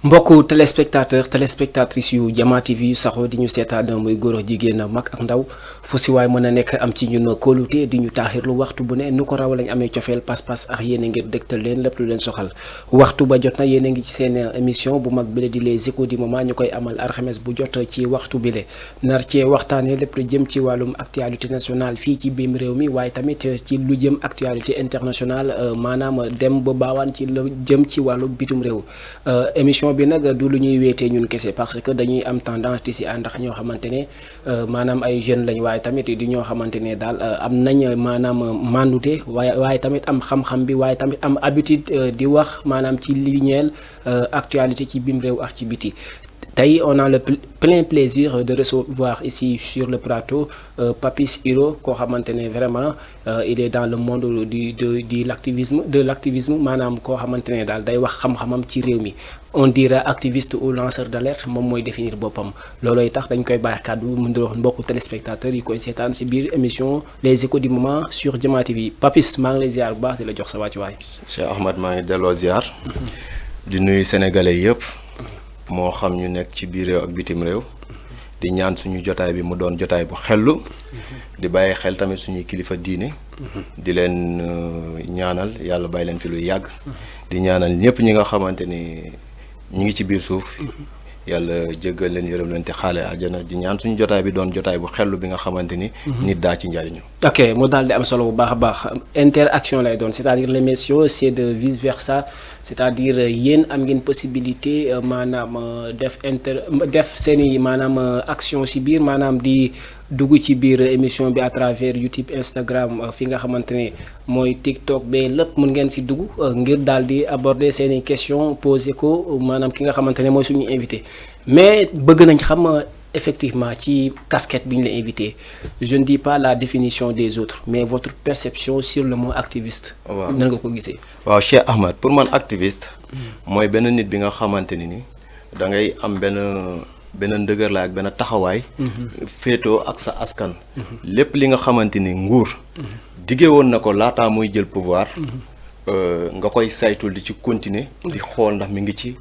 mbokku téléspectatrices yu Diama TV yu saxoo di ñu seetaan muy góor ak jigéen mag ak ndaw fu si waay mën a nekk am ci ñun kóolute di ñu taaxirlu waxtu bu ne nu ko raw lañ amee cofeel pas-pas ak yéen a ngir dëgtal leen lépp lu leen soxal waxtu ba jot na yéen a ngi ci seen émission bu mag bile di les échos du moment ñu koy amal alxames bu jot ci waxtu bile nar cee waxtaanee lépp lu jëm ci wàllum actualité nationale fii ci biim réew mi waaye tamit ci lu jëm actualité internationale maanaam dem ba baawaan ci lu jëm ci wàllu bitum réew émission bi nag du lu ñuy weetee ñun kese parce que dañuy am tendance di si ànd ak ñoo xamante ne maanaam ay jeunes lañ waaye tamit di ñoo xamante ne daal am nañ maanaam mandute waaye tamit am xam-xam bi waaye tamit am habitude di wax maanaam ci li ñeel actualité ci biim réew ak ci biti. tey on a le plein plaisir de recevoir ici sur le plateau Papis Hiro koo xamante ne vraiment il est dans le monde de l'activisme maanaam koo xamante ne daal day wax xam-xamam ci réew mi on dirait activiste ou lanceur d'alerte moom mooy définir boppam loolooy tax dañ koy bàyyi kàddu mu ndox mbokku téléspectateurs yi koy seetaan ci biir émission les échos du moment sur Diama TV Papis maa ngi lay ziar bu baax di la jox sa wàccuwaay. Cheikh Ahmad maa ngi delloo ziar. di nuyu sénégalais yëpp. moo xam ñu nekk ci biir réew ak bitim réew di ñaan suñu jotaay bi mu doon jotaay bu xellu di bàyyi xel tamit suñuy kilifa diine di leen ñaanal yàlla bàyyi leen fi lu yàgg di ñaanal ñëpp ñi nga xamante ni ñu ngi ci biir suuf yàlla jéggal leen yërëm leen te xaale aljana di ñaan suñu jotaay bi doon jotaay bu xellu bi nga xamante ni nit daa ci njariñu ok mu daal di am solo bu baax a baax interaction lay doon c'est-à-dire l'émission c'est de vice versa c'est-à-dire yéen am ngeen possibilité maanaam def seeni maanaam action ci biir maanaam di dugg ci biir émission bi à travers YouTube Instagram fi nga xamante ne mooy TikTok ba lépp mën ngeen ci dugg ngir daal di aborder seeni question poser ko maanaam ki nga xamante ne mooy suñu invité mais bëgg nañ xam effectivement ci casquette bi ñu la invité je ne dis pas la définition des autres mais votre perception sur le mot activiste. waaw nan nga ko gisee. waaw Cheikh Ahmad pour man activiste. mooy benn nit bi nga xamante ni da ngay am benn ndëgër la ak benn taxawaay. féetoo ak sa askan. lépp li nga xamante ni nguur. dige woon na ko laataa muy jël pouvoir. nga koy saytul di ci continuer. di xool ndax mi ngi ci.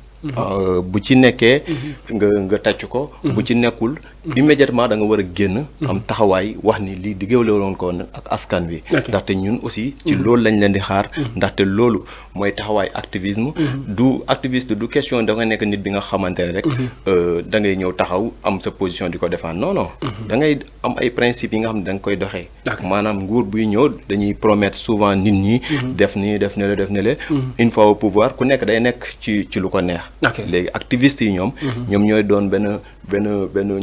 bu ci nekkee nga tàcc ko bu ci nekkul immédiatement da nga war a génn am taxawaay wax ni lii diggéewle woon ko ak askan wi ndaxte ñun aussi ci loolu lañ leen di xaar ndaxte loolu mooy taxawaay activisme du activiste du question da nga nekk nit bi nga xamante ne rek da ngay ñëw taxaw am sa position di ko défendre non da ngay am ay principes yi nga xam ne da nga koy doxee maanaam nguur buy ñëw dañuy promettre souvent nit ñi def ne le une fois au pouvoir ku nekk day nekk ci lu ko neex léegi activistes yi ñoom ñooy doon benn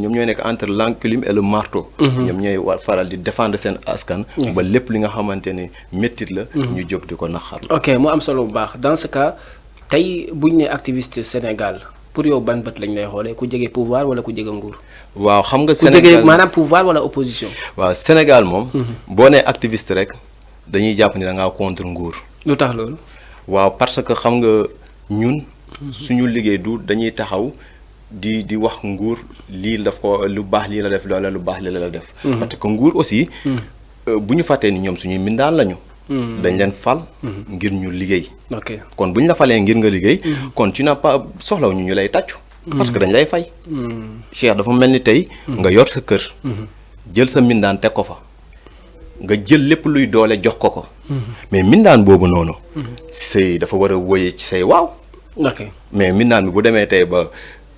ñoom ñooy nekk entre l'enclume et le marteau ñoom ñooy war faral di défendre seen askan ba lépp li nga xamante ne méttit la ñu jóg di ko naxar ok mu am solo bu baax dans ce cas tey buñ ne activiste Sénégal pour yow ban bët lañ lay xoolee ku jege pouvoir wala ku jege nguur waaw xam nga Sénégal ku jege maanaam pouvoir wala opposition waaw Sénégal moom boo nee activiste rek dañuy jàpp ni da ngaa contre nguur lu tax loolu waaw parce que xam nga ñun suñu liggéey du dañuy taxaw di wax nguur lii daf ko lu baax lii la def loola lu baax lii la def parce que nguur aussi bu ñu fàttee ni ñoom suñuy mindaan lañu dañ leen fal ngir ñu liggéey kon bu ñu la falee ngir nga liggéey kon tu n'as pas soxlaw ñu lay tàccu parce que dañ lay fay Cheikh dafa mel ni tey nga yor sa kër jël sa mindaan teg ko fa nga jël lépp luy doole jox ko mais mindaan boobu noonu say dafa war a wóyee ci say waaw mais mindaan bi bu demee tey ba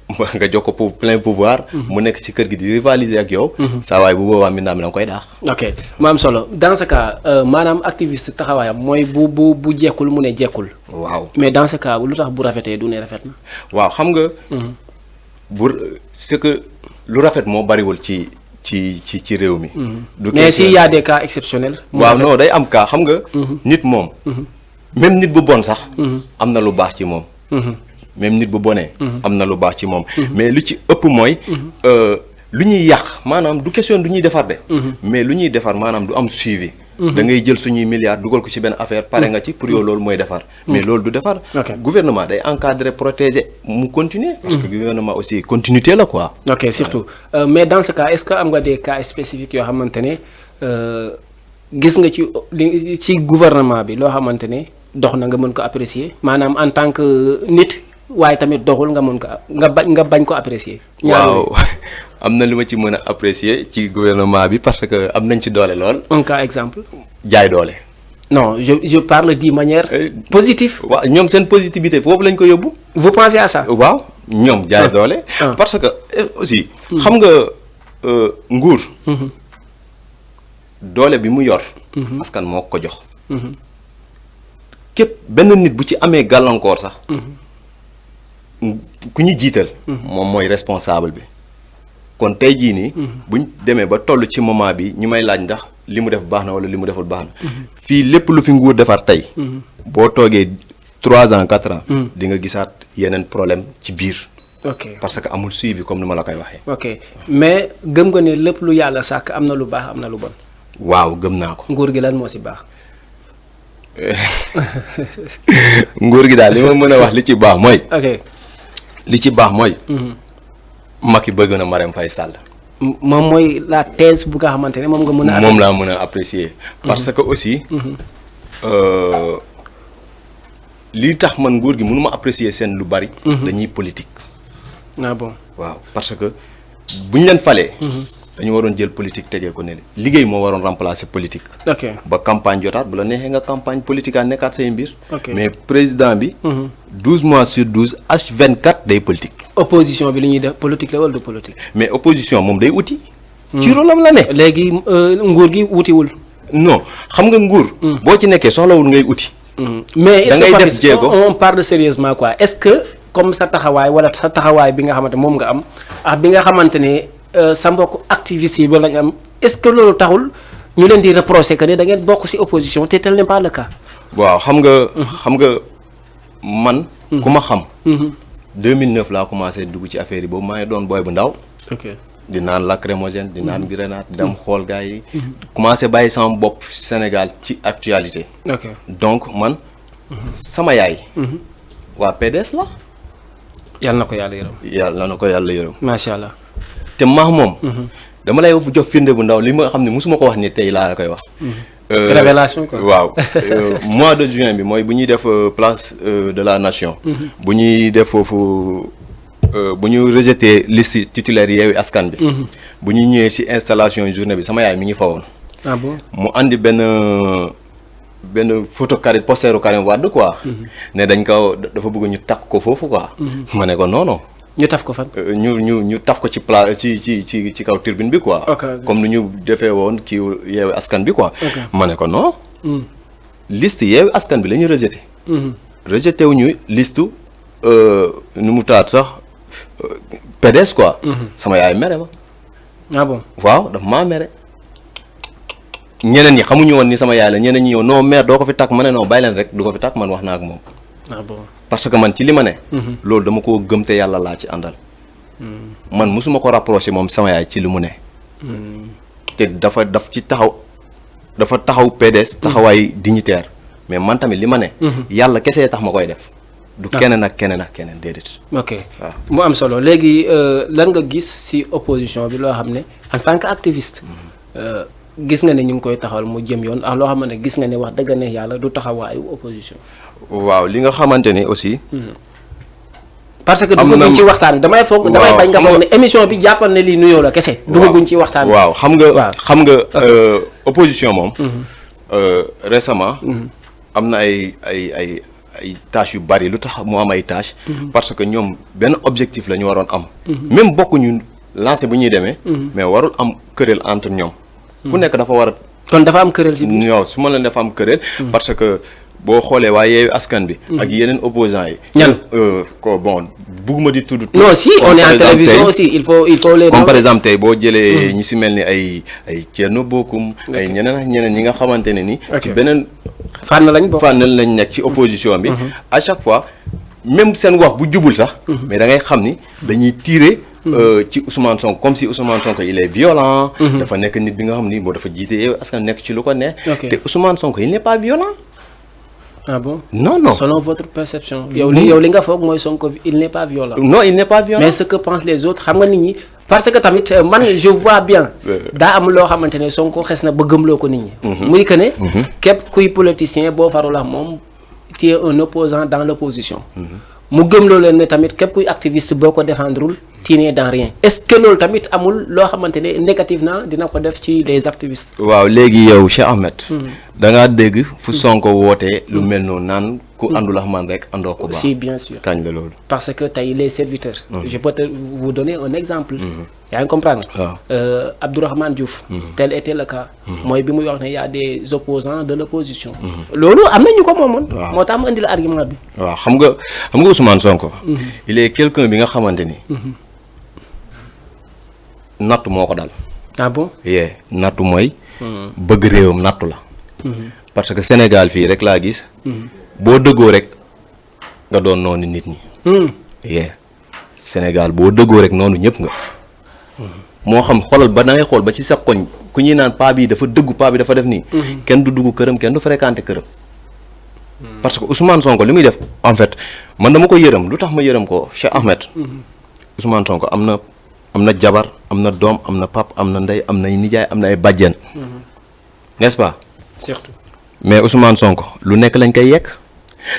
nga jox ko pour plein pouvoir mu nekk ci kër gi di rivaliser ak yow saa waay bu boobaa mindaan bi da nga koy daax ok mu am solo dans ce cas maanaam activiste taxawaayam mooy bu jekkul mu ne jekkul waaw mais dans ce cas lu tax bu rafetee du ne rafet na waaw xam nga c'est que lu rafet moo bariwul ci réew mi mais s'il y a des cas exceptionnels waaw non day am cas xam nga nit moom même nit bu bon sax am na lu baax ci moom même nit bu bonee am na lu baax ci moom mais lu ci ëpp mooy lu ñuy yàq maanaam du question du ñuy defar de mais lu ñuy defar maanaam du am suivi da ngay jël suñuy milliards dugal ko ci benn affaire pare nga ci pour yow loolu mooy defar mais loolu du defar gouvernement day encadrer protéger mu continuer parce que gouvernement aussi continuité la quoi ok surtout mais dans ce cas est-ce que am nga des cas spécifiques yoo xamante ne gis nga ci gouvernement bi loo xamante ne dox na nga mën ko apprécier maanaam en tant que nit waaye tamit doxul nga mën ko nga bañ ko apprécier. waaw am na lu ma ci mën a apprécier ci gouvernement bi parce que am nañ ci doole lool. un cas exemple. jaay doole. non je parle d'une manière positive. waaw ñoom seen positivité foofu lañ ko yóbbu. vous pensez à ça. waaw ñoom jaay doole. parce que aussi. xam nga nguur. doole bi mu yor. askan moo ko jox. képp benn nit bu ci amee gàllankoor sax. ku ñu jiital. moom mooy responsable bi. kon tey jii nii. buñ demee ba toll ci moment bi ñu may laaj ndax li mu def baax na wala li mu deful baax na. fii lépp lu fi nguur defar tey. boo toogee 3 ans 4 ans. di nga gisaat yeneen problème ci biir. ok parce que amul suivi comme ni ma la koy waxee. ok mais gëm nga ne lépp lu yàlla sàkk am na lu baax am na lu bon. waaw gëm naa ko. nguur gi lan moo si baax. nguur gi daal li ma mën a wax li ci baax mooy. ok li ci baax mooy. Macky bëgg na Marème Faye Sall. moom mooy la thèse bu nga xamante ne moom nga mën a. moom laa mën a apprécier. parce que aussi. lii tax man nguur gi mënuma apprécier seen lu bari. dañuy politique. ah bon waaw parce que bu ñu leen falee. dañu waroon jël politique tegee ko ne liggéey moo waroon remplacer politique. ok ba campagne jotaat bu la neexee nga campagne politique a nekkaat say mbir. ok mais président bi. 12 mois sur 12 H24 day politique. opposition bi li ñuy def politique la wala du politique. mais opposition moom day uti. ci rôle am la ne. léegi nguur gi wutiwul. non xam nga nguur. boo ci nekkee soxlawul ngay uti. mais est-ce da ngay que def Papis jéego. on parle sérieusement quoi est-ce que comme sa taxawaay wala sa taxawaay bi nga xamante moom nga am ak bi nga xamante ne sa mbokk activiste yi ba lañ am est-ce que loolu taxul ñu leen di reprocher que ne da ngeen bokk ci opposition te tel n'est pas le cas. waaw xam nga man. ku ma xam. 2009 laa commencé dugg ci affaire yi boobu maa ngi doon booy bu ndaw. ok di naan lacrymogène di naan grenade di dem xool gars yi. commencé bàyyi sama bopp Sénégal ci actualité. ok donc man. sama yaay. waa PDS la. yàlla na ko yàlla yërëm. yàlla na ko yàlla yërëm. macha allah. te maax moom. dama lay jox firnde bu ndaw li ma xam ne musuma ko wax ni tey laa la koy wax. révélation quoi. waaw mois de juin bi mooy bu ñuy def place de la nation. bu ñuy def foofu bu ñu rejeté liste titulaire Yewwi Askan bi. bu ñuy ñëwee ci installation journée bi sama yaay mi ngi fa woon. ah bon mu andi benn photo posteru Karim Wade quoi. ne dañ ko dafa bëgg ñu takk ko foofu quoi. ma ne ko non non. ñu taf ko fan. ñu taf ko ci ci kaw turbine bi quoi. comme ni ñu defee woon ci Yewwi Askan bi quoi. ma ne ko non. liste Yewwi Askan bi la ñu rejeté. rejeté wu ñu liste nu mu taat sax PDS quoi. sama yaay mere ma. ah bon waaw daf maa mere. ñeneen ñi xamuñu woon ni sama yaay la ñeneen ñi ñëw non mère doo ko fi takk ma ne non bàyyi leen rek du ko fi takk man wax naa ak moom. ah bon parce que man ci li ma ne. loolu dama koo gëm te yàlla laa ci àndal. man mosuma ko rapproché moom sama yaay ci li mu ne. te dafa taxaw PDS. taxawaay dignitaire mais man tamit li ma ne. yàlla kese tax ma koy def. du keneen ak keneen ak keneen déedéet. ok waaw mu am solo léegi lan nga gis ci opposition bi loo xam ne en tant que activiste. gis nga ne ñu ngi koy taxawal mu jëm yoon ak loo xam ne gis nga ne wax dëgg ne yàlla du taxawaayu opposition. waaw li nga xamante ni aussi. parce que duggaguñ ci waxtaan damay bañ nga foog ne émission bi jàppal ne lii nuyoo la kese. duggaguñ ci waxtaan waaw xam nga opposition moom. récemment. am na ay tâches yu bari lu tax mu am ay tâches. parce que ñoom benn objectif la ñu waroon am. même bokkuñu lancé bu ñuy demee. mais warul am querelle entre ñoom. ku nekk dafa war a. kon dafa am querelle ci biir. non su ma leen dafa am querelle. parce que boo xoolee waa Yewwi Askan bi. ak yeneen opposants yi. ñan bugguma di tudd. non si on est en télévision aussi il faut les. comme par exemple tey boo jëlee ñi si mel ni ay Thierno Bocoum. ay ñeneen ak ñeneen ñi nga xamante ne ni. ci beneen. fànn lañ nekk ci opposition bi. à chaque fois même seen wax bu jubul sax. mais da ngay xam ni dañuy tirer. ci Ousmane Sonko comme si Ousmane Sonko il est violent. dafa nekk nit bi nga xam ni moo dafa jiite Yewwi Askan nekk ci lu ko neex. te Ousmane Sonko il n'est pas violent. ah bon non selon votre perception. yow li nga foog mooy Sonko il n'est pas violent. non il n'est pas violent. mais ce que pensent les autres xam nga nit ñi parce que tamit man je vois bien. daa am loo xamante ne Sonko xes na ba gëmloo ko nit ñi. muy que ne. képp kuy politicien boo farul ak moom tu es un opposant dans l'opposition. mu gëmloo leen ne tamit képp kuy activiste boo ko défendrul tu n'es dans rien est-ce que loolu tamit amul loo xamante ne négatif na dina ko def ci les activistes. waaw léegi yow Cheikh Ahmed. da ngaa dégg fu Sonko wootee lu mel noonu naan ku àndul ak man rek àndoo ko baax. si bien sûr kañ la loolu. parce que tey les serviteurs. je peux vous donner un exemple. yaa ngi comprendre. waaw Abdourahmane Diouf. tel était le cas. mooy bi muy wax ne y a des opposants de l'opposition. loolu am na ñu ko moomoon. waaw moo tax ma indi la argument bi. waaw xam nga Ousmane Sonko. il est quelqu'un bi nga xamante ni. nattu moo ko dal. ah bon. nattu mooy. bëgg réewam nattu la. parce que Sénégal fii rek laa gis. boo dëggoo rek nga doon noonu nit ñi. Sénégal boo dëggoo rek noonu ñëpp nga. moo xam xoolal ba da ngay xool ba ci sa koñ ku ñuy naan paa bi dafa dëggu paa bi dafa def nii. kenn du dugg këram kenn du fréquenté këram. parce que Ousmane Sonko li muy def en fait man dama ko yërëm lu tax ma yërëm ko Cheikh Ahmed. Ousmane Sonko am na jabar am na doom am na pap am na ndey am na nijaay am na ay bàjjen. n'est-ce pas. surtout. mais Ousmane Sonko lu nekk lañ koy yekk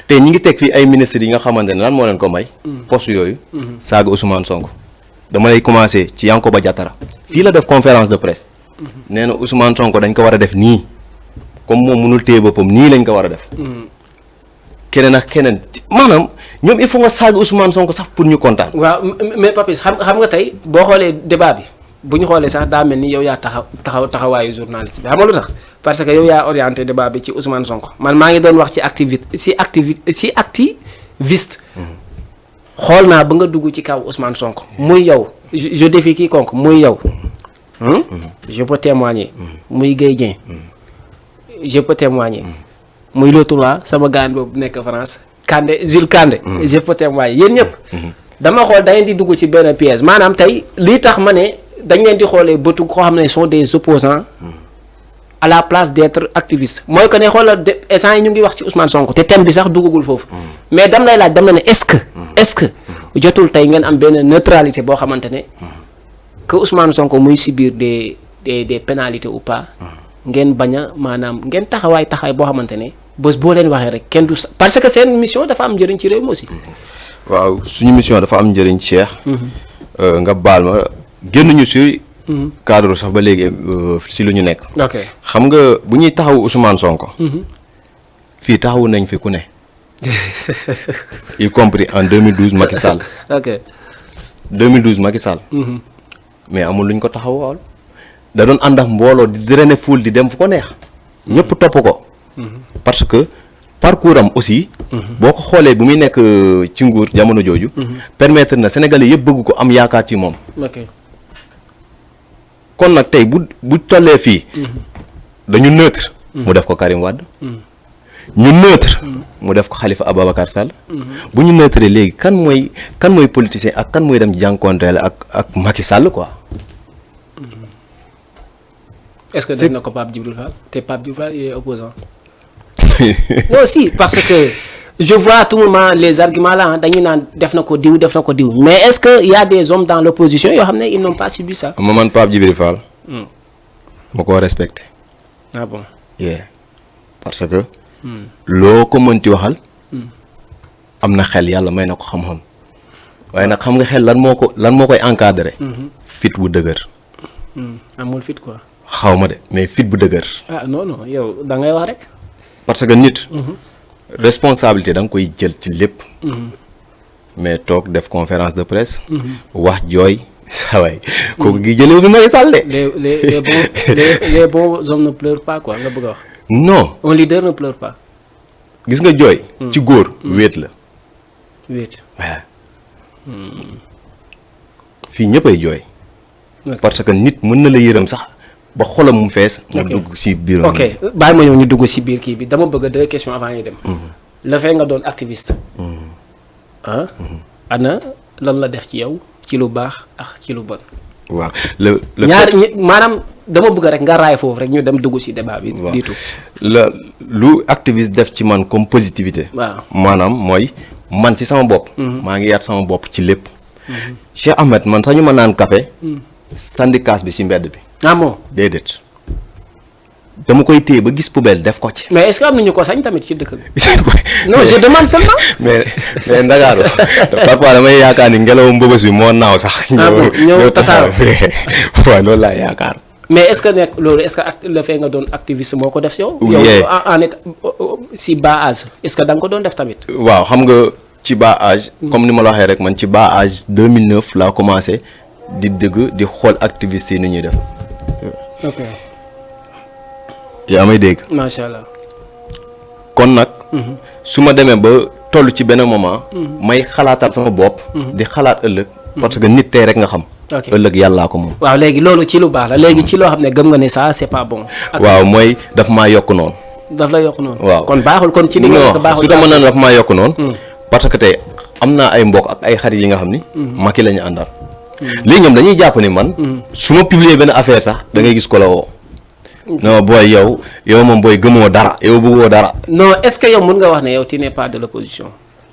te ñi ngi teg fii ay ministres yi nga xamante ne lan moo leen ko may. poste yooyu. saaga Ousmane Sonko. dama lay commencer ci Yankoba Diattara fii la def conférence de presse. nee na Ousmane Sonko dañ ko war a def nii comme moom mënul téye boppam nii lañ ko war a def. keneen ak keneen maanaam ñoom il faut nga saaga Ousmane Sonko sax pour ñu kontaan. waaw mais Papis xam nga tey boo xoolee débat bi bu ñu xoolee sax daa mel ni yow yaa taxawaayu journaliste bi xam nga lu tax parce que yow yaa orienté débat bi ci Ousmane Sonko man maa ngi doon wax ci activiste. xool naa ba nga dugg ci kaw Ousmane Sonko muy yow je défie quiconque muy yow. je peux témoigner. muy Guèye Dieng. je peux témoigner. muy l'autre là sama gaan boobu nekk France Kandé Jules Kandé. je peux témoigner yéen ñëpp. dama xool da ngeen di dugg ci benn piège maanaam tey lii tax ma ne dañ leen di xoolee bëtu koo xam ne sont des opposants à la place d'être activiste mooy que ne xoolal instant yi ñu ngi wax ci Ousmane Sonko te thème bi sax duggagul foofu. mais dam lay laaj dam la ne est-ce que jotul tey ngeen am benn neutralité boo xamante ne que Ousmane Sonko muy subir des pénalités ou pas. ngeen bañ a maanaam ngeen taxawaay boo xamante ne bés boo leen waxee rek kenn du parce que seen mission dafa am njëriñ ci réew mi aussi. waaw suñu mission dafa am njëriñ Cheikh. nga baal ma génn ñu si. cadre sax ba léegi ci lu ñu nekk. ok xam nga bu ñuy taxawu Ousmane Sonko. fii taxawu nañ fi ku ne. y compris en 2012 Macky Sall. ok 2012 Macky Sall. mais amul luñ ko taxawal. da doon ànd ak mbooloo di drainer foule di dem fu ko neex. ñëpp topp ko. parce que parcours am aussi. boo ko xoolee bu muy nekk ci nguur jamono jooju. permettre na Sénégalais yëpp bëgg ko am yaakaar ci moom. ok kon nag tey bu tollee fii. dañu neutre. mu def ko Karim Wade. ñu neutre. mu def ko Khalifa Ababacar Sall. bu ñu neutre léegi kan mooy politicien ak kan mooy dem jànkonteel ak Macky Sall quoi. est-ce que def na ko Pape Djibril Fall te Pape Djibril Fall il est opposant. non si parce que je vois à tout moment les arguments là dañuy naan def na ko diw mais est-ce que y a des hommes dans l'opposition yoo xam ne ils n'ont pas subi ça. man Pape Djibril Fall. ma ko respecté. ah bon. parce que. loo ko mënti waxal. am na xel yàlla may na ko xam-xam. waaye nag xam nga xel lan moo koy encadrer. fit bu dëgër. amul fit quoi. xaw ma de mais fit bu dëgër. ah non yow da ngay wax rek. parce que nit. responsabilité da nga koy jël ci lépp. mais toog def conférence de presse. wax jooy. waay kooku gi jëlee fi Macky Sall de. les bons hommes ne pleurent pas quoi nga bëgg a wax. non un leader ne pleure pas. gis nga jooy. ci góor wéet la. wéet. waaw. fii ñëppay jooy. parce que nit mën na la yërëm sax ba xolam mu fees. mu dugg ci biir. ok bàyyi ma ñëw ñu dugg ci biir kii bi dama bëgg 2 questions avant ñuy dem. le fait nga doon activiste. ana lan la def ci yow ci lu baax ak ci lu bon. waaw ñaar maanaam dama bëgg rek nga raay foofu rek ñu dem dugg ci débat bi. waaw diitu lu activiste def ci man comme positivité. waaw maanaam mooy man ci sama bopp. maa ngi yaat sama bopp ci lépp. Cheikh Ahmed man sañu ma naan café. sandi kaas bi ci mbedd bi. ah bon déedéet. dama koy téye ba gis poubelle def ko ci. mais est-ce que am nañu ko sañ tamit ci dëkk bi. non je demande seulement. mais Ndakaaru parfois damay yaakaar ni ngelaw mbëbës bi moo naaw sax. ñëw tasaaroo waaw loolu laa yaakaar. mais est-ce que nekk loolu est-ce que le fait nga doon activiste moo ko def si yow. yow en état si bas âge est-ce que da nga ko doon def tamit. waaw xam nga ci bas âge. comme ni ma la waxee rek man ci bas âge 2009 laa commencé di dégg di xool activiste yi ni ñuy def. ok. yaa may dégg. macha allah. kon nag. su ma demee ba toll ci benn moment. may xalaatal sama bopp. di xalaat ëllëg. parce que nit tey rek nga xam. ok ëllëg yàllaa ko moom. waaw léegi loolu ci lu baax la léegi ci loo xam ne gëm nga ne ça c'est pas bon. waaw mooy daf maa yokk noonu. daf la yokk noonu. waaw kon baaxul kon ci li nga nekk baaxul. su dama naan daf maa yokk noonu. parce que tey am naa ay mbokk ak ay xarit yi nga xam ni. Macky la ñu àndal. léegi ñoom dañuy jàpp ni man. su ma publier benn affaire sax da ngay gis ko la woo. non booy yow moom booy gëmoo dara yow bëggoo dara. non est-ce que yow mën nga wax ne yow tu n'es pas de l'opposition.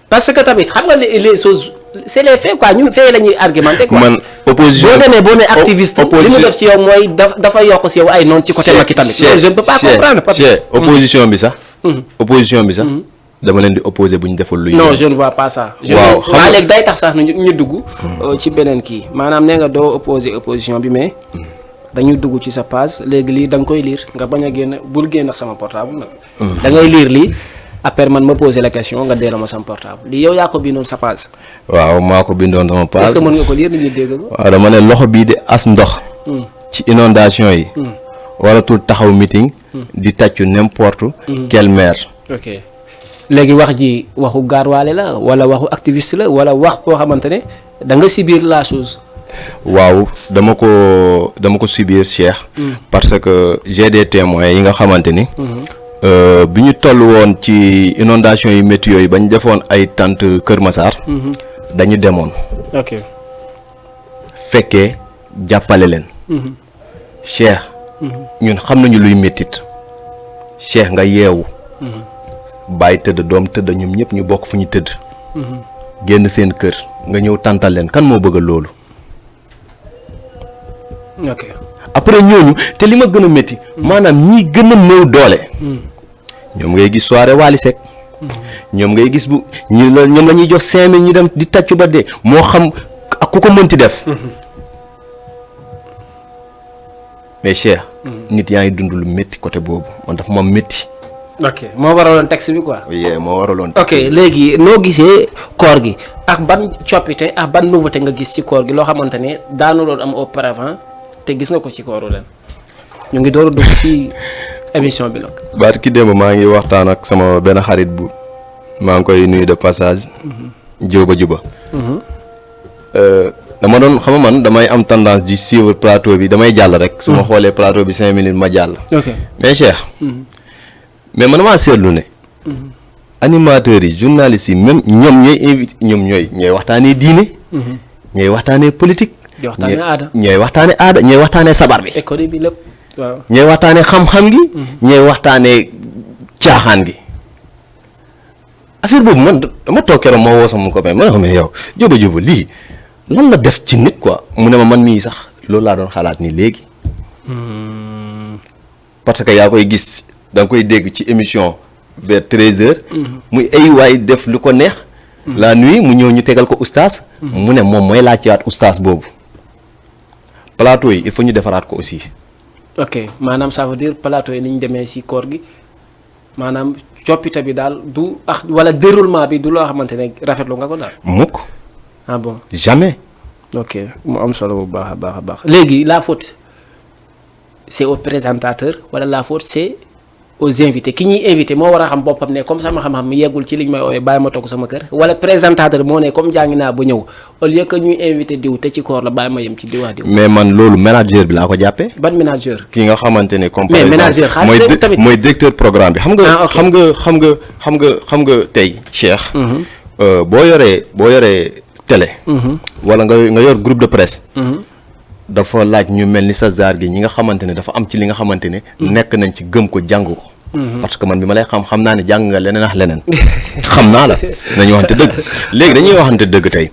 parce que tamit xam nga les choses c'est les faits quoi ñun faits la ñuy argumenter quoi. man opposition boo demee boo ne activiste. li mu def ci yow mooy dafa yokk si yow ay noonu ci côté Macky tamit. loolu je ne peux pas comprendre parce que opposition bi sax. opposition bi sax. dama leen di opposer bu ñu deful luy. non je ne vois pas ça. waaw xam nga léegi day tax sax ñu dugg. ci beneen kii maanaam nee nga doo opposer opposition bi mais. dañuy dugg ci sa page léegi lii da nga koy lire nga bañ a génn bul génn sama portable nag. da ngay lire lii après man ma poser la question nga delloo ma sama portable lii yow yaa ko bindoon sa page. waaw maa ko bindoon sama page. est-ce que mën nga ko lire nit ñi dégg ko. waaw dama ne loxo bii di as ndox. ci inondation yi. waratul taxaw meeting. di tàccu n'importe quel maire. ok léegi wax ji waxu gaarwaale la wala waxu activiste la wala wax boo xamante ne da nga subir la chose. waaw dama ko subir Cheikh. parce que j'ai des témoins yi nga xamante ni. bi ñu toll woon ci inondation yi métti yooyu ba ñu defoon ay tente Kër Massar. dañu demoon. ok fekkee jàppale leen. Cheikh. ñun xam nañu luy méttit. Cheikh nga yeewu. bàyyi tëdd doom tëdd ñoom ñëpp ñu bokk fu ñu tëdd. génn seen kër nga ñëw tàntal leen kan moo bëgg loolu. ok après ñooñu te li ma gën a métti. maanaam ñii gën a néew doole. ñoom ngay gis soirée Wally Seck. ñoom ngay gis bu ñoom la ñuy jox 5000 ñu dem di tàccu ba dee moo xam ak ku ko mënti def. mais Cheikh. nit yaa ngi dund lu métti côté boobu man dafa ma métti. ok moo waraloon texte bi quoi. oui moo waraloon. ok léegi noo gisee koor gi ak ban coppite ak ban nouveauté nga gis ci koor gi loo xamante ne daanu loon am auparavant te gis nga ko ci kooru ren ñu ngi door a dugg ci émission bi nag. baat ki démb maa ngi waxtaan ak sama benn xarit bu maa ngi koy nuyu de passage. Jóoba Juba. dama doon xam man damay am tendance di suivre plateau bi damay jàll rek. su ma xoolee plateau bi 5 minutes ma jàll. ok mais Cheikh. mais man maa seetlu ne. animateurs yi journalistes yi même ñoom ñooy invité ñooy waxtaanee diine. ñooy waxtaanee politique. di waxtaanee aada ñooy waxtaanee aada ñooy waxtaanee sabar bi. économie bi lépp waaw. ñooy waxtaanee xam-xam gi. ñooy waxtaanee caaxaan gi. affaire boobu man dama toog keroog ma woo sama copain ma ne ko mais yow Jóoba Jóoba lii lan la def ci nit quoi mu ne ma man mii sax loolu laa doon xalaat nii léegi. parce que yaa koy gis da nga koy dégg ci émission vers 13h. muy ay waay def lu ko neex. la nuit mu ñëw ñu tegal ko oustaz. mu ne moom mooy laajtewaat oustaz boobu. plateau yi il faut ñu defaraat ko aussi. ok maanaam ça veut dire plateau yi ni ñu demee ci koor gi maanaam coppite bi daal du wala déroulement bi du loo xamante ne rafetlu nga ko daal. mukk. ah bon jamais. ok mu am solo bu baax a baax a baax léegi la faute c'est au présentateur wala la faute c'est aux invités ki ñuy invité moo war a xam boppam ne comme sama xam-xam yeggul ci liñ may ooyee bàyyi ma toog sama kër wala présentateur moo ne comme jàngi naa ba ñëw au lieu que ñuy invité diw te ci koor la bàyyi ma yem ci diw wax diw. mais man loolu manager bi laa ko jàppee. ban manager. ki nga xamante ne comme mais manager xaalis tamit mooy directeur programme bi. xam nga tey Cheikh. boo yoree télé. wala nga yor groupe de presse. dafa laaj ñu mel ni sa zaar gi ñi nga xamante ne dafa am ci li nga xamante ne. nekk nañ ci gëm ko jàng ko. parce que man bi ma lay xam naa ne jàng nga leneen ak leneen. xam naa la nañu waxante dëgg léegi dañuy waxante dëgg tey.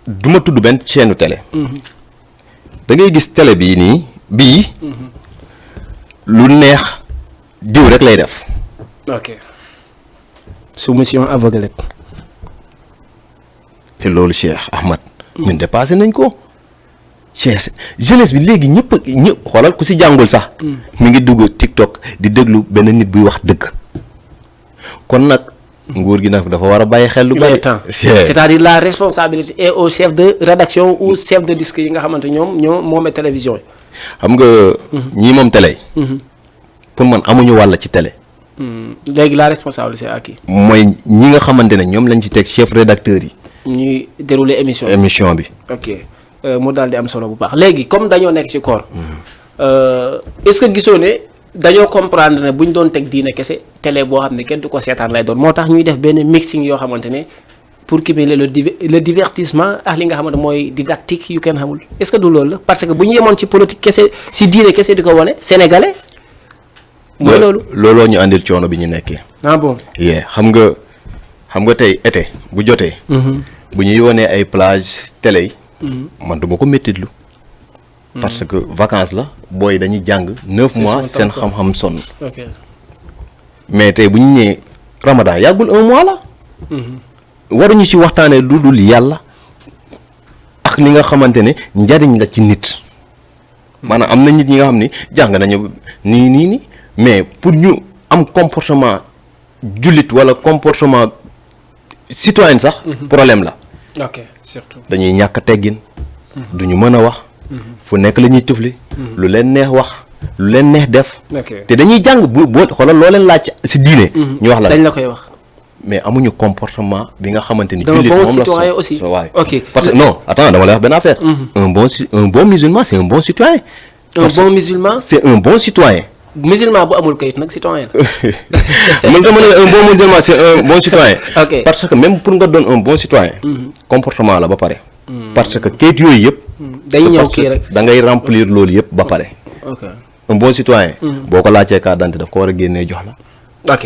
du ma tudd benn chaîne télé. da ngay gis télé bii nii bii. lu neex diw rek lay def. ok soumission aveuglette. te loolu Cheikh Ahmad. ñun dépassé nañ ko. Cheikh jeunesse bi léegi ñëpp xoolal ku si jàngul sax. mi ngi dugg TikTok di déglu benn nit buy wax dëgg. kon nag nguur gi nag dafa war a bàyyi xel lu bari. c'est-à-dire la responsabilité est au chef de rédaction ou chef de disque yi nga xamante ñoom moomee télévision yi. xam nga. ñii moom télé. pour man amuñu wàll ci télé. léegi la responsabilité c'est à qui. mooy ñi nga xamante ne ñoom lañ ci teg chef rédacteur yi. ñuy dérouler émission bi. ok mu daal di am solo bu baax léegi comme dañoo nekk ci koor. est-ce que gisoo ne dañoo comprendre ne bu ñu doon teg diine kese télé boo xam ne kenn du ko seetaan lay doon moo tax ñuy def benn mixing yoo xamante ne pour cumuler le divertissement ak li nga xamante mooy didactique yu kenn xamul est-ce que du loolu la parce que bu ñu yemoon ci politique kese ci diine kese di ko wane sénégalais. mooy loolu looloo ñu àndil coono bi ñu nekkee. ah bon. xam nga tey été bu jotee. bu ñuy wonee ay plage télé yi. man du ma ko méttitlu. parce que vacances la booy dañuy jàng 9 mois seen xam-xam sonn. mais tey bu ñu ñëwee Ramadan yàggul 1 mois la. waruñu ci waxtaanee lu dul yàlla ak li nga xamante ne njariñ la ci nit. maanaam am na nit ñi nga xam ni jàng nañu nii mais pour ñu am comportement jullit wala comportement citoyen sax. problème la. ok surtout dañuy ñàkk teggin. duñu mën a wax. fu nekk la ñuy tufli. lu leen neex wax lu leen neex def. te dañuy jàng boo xoolal loo leen laaj ci diine. ñu wax la dañ la koy wax. mais amuñu comportement bi nga xamante ni. jullit moom la citoyen aussi. waay ok parce que non attends dama lay wax benn affaire. un bon musulman c'est un bon citoyen. un bon musulman c'est un bon citoyen. musulman bu amul kayit nag citoyen la. man dama ne un bon musulman c'est un bon citoyen. ok parce que même pour nga doon un bon citoyen. comportement la ba pare. parce que kayit yooyu yëpp. day ñëw kii rek da ngay remplir loolu yëpp ba pare. ok un bon citoyen. boo ko laajtee carte d'identité daf ko war a génnee jox la. ok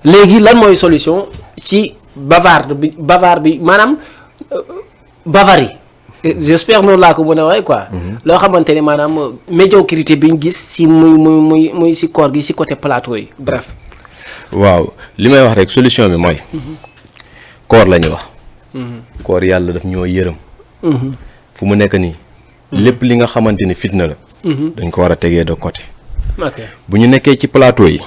léegi lan mooy solution ci bavard bi maanaam bavarie. j'espère noonu laa ko mën a waaye quoi. loo xamante ne maanaam médiocrité bi ñu gis si muy si koor gi si côté plateau yi bref. waaw li may wax rek solution bi mooy. koor la ñu wax. koor yàlla daf ñoo yërëm. fu mu nekk nii. lépp li nga xamante ni fitna la. dañ ko war a tegee de côté. ok bu ñu nekkee ci plateau yi.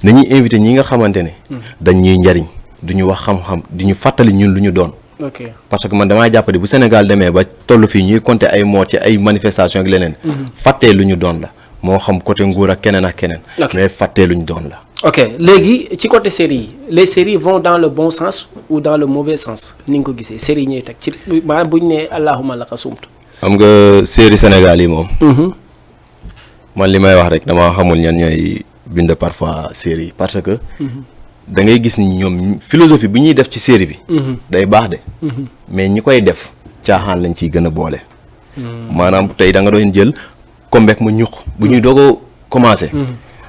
dañuy invité ñi nga xamante ne. dañ ñuy njariñ du ñu wax xam-xam di ñu fàttali ñun lu ñu doon. ok parce que man damaa jàpp ne bu Sénégal demee ba toll fii ñuy compter ay mots ci ay manifestations ak leneen. fàttee lu ñu doon la moo xam côté nguur ak keneen ak keneen. mais fàttee lu ñu doon la. ok léegi ci côté série yi les séries vont dans le bon sens ou dans le mauvais sens ni nga ko gisee série yi ñuy teg ci maanaam bu ñu nee allahumma laka sumtu. xam nga série Sénégal yi moom. man li may wax rek dama xamul ñan ñooy bind parfois série yi parce que. da ngay gis ni ñoom philosophie bi ñuy def ci série bi. day baax de. mais ñi koy def caaxaan lañ ciy gën a boole. maanaam tey da nga doon jël comeback mu ñuq bu ñuy doog a commencé.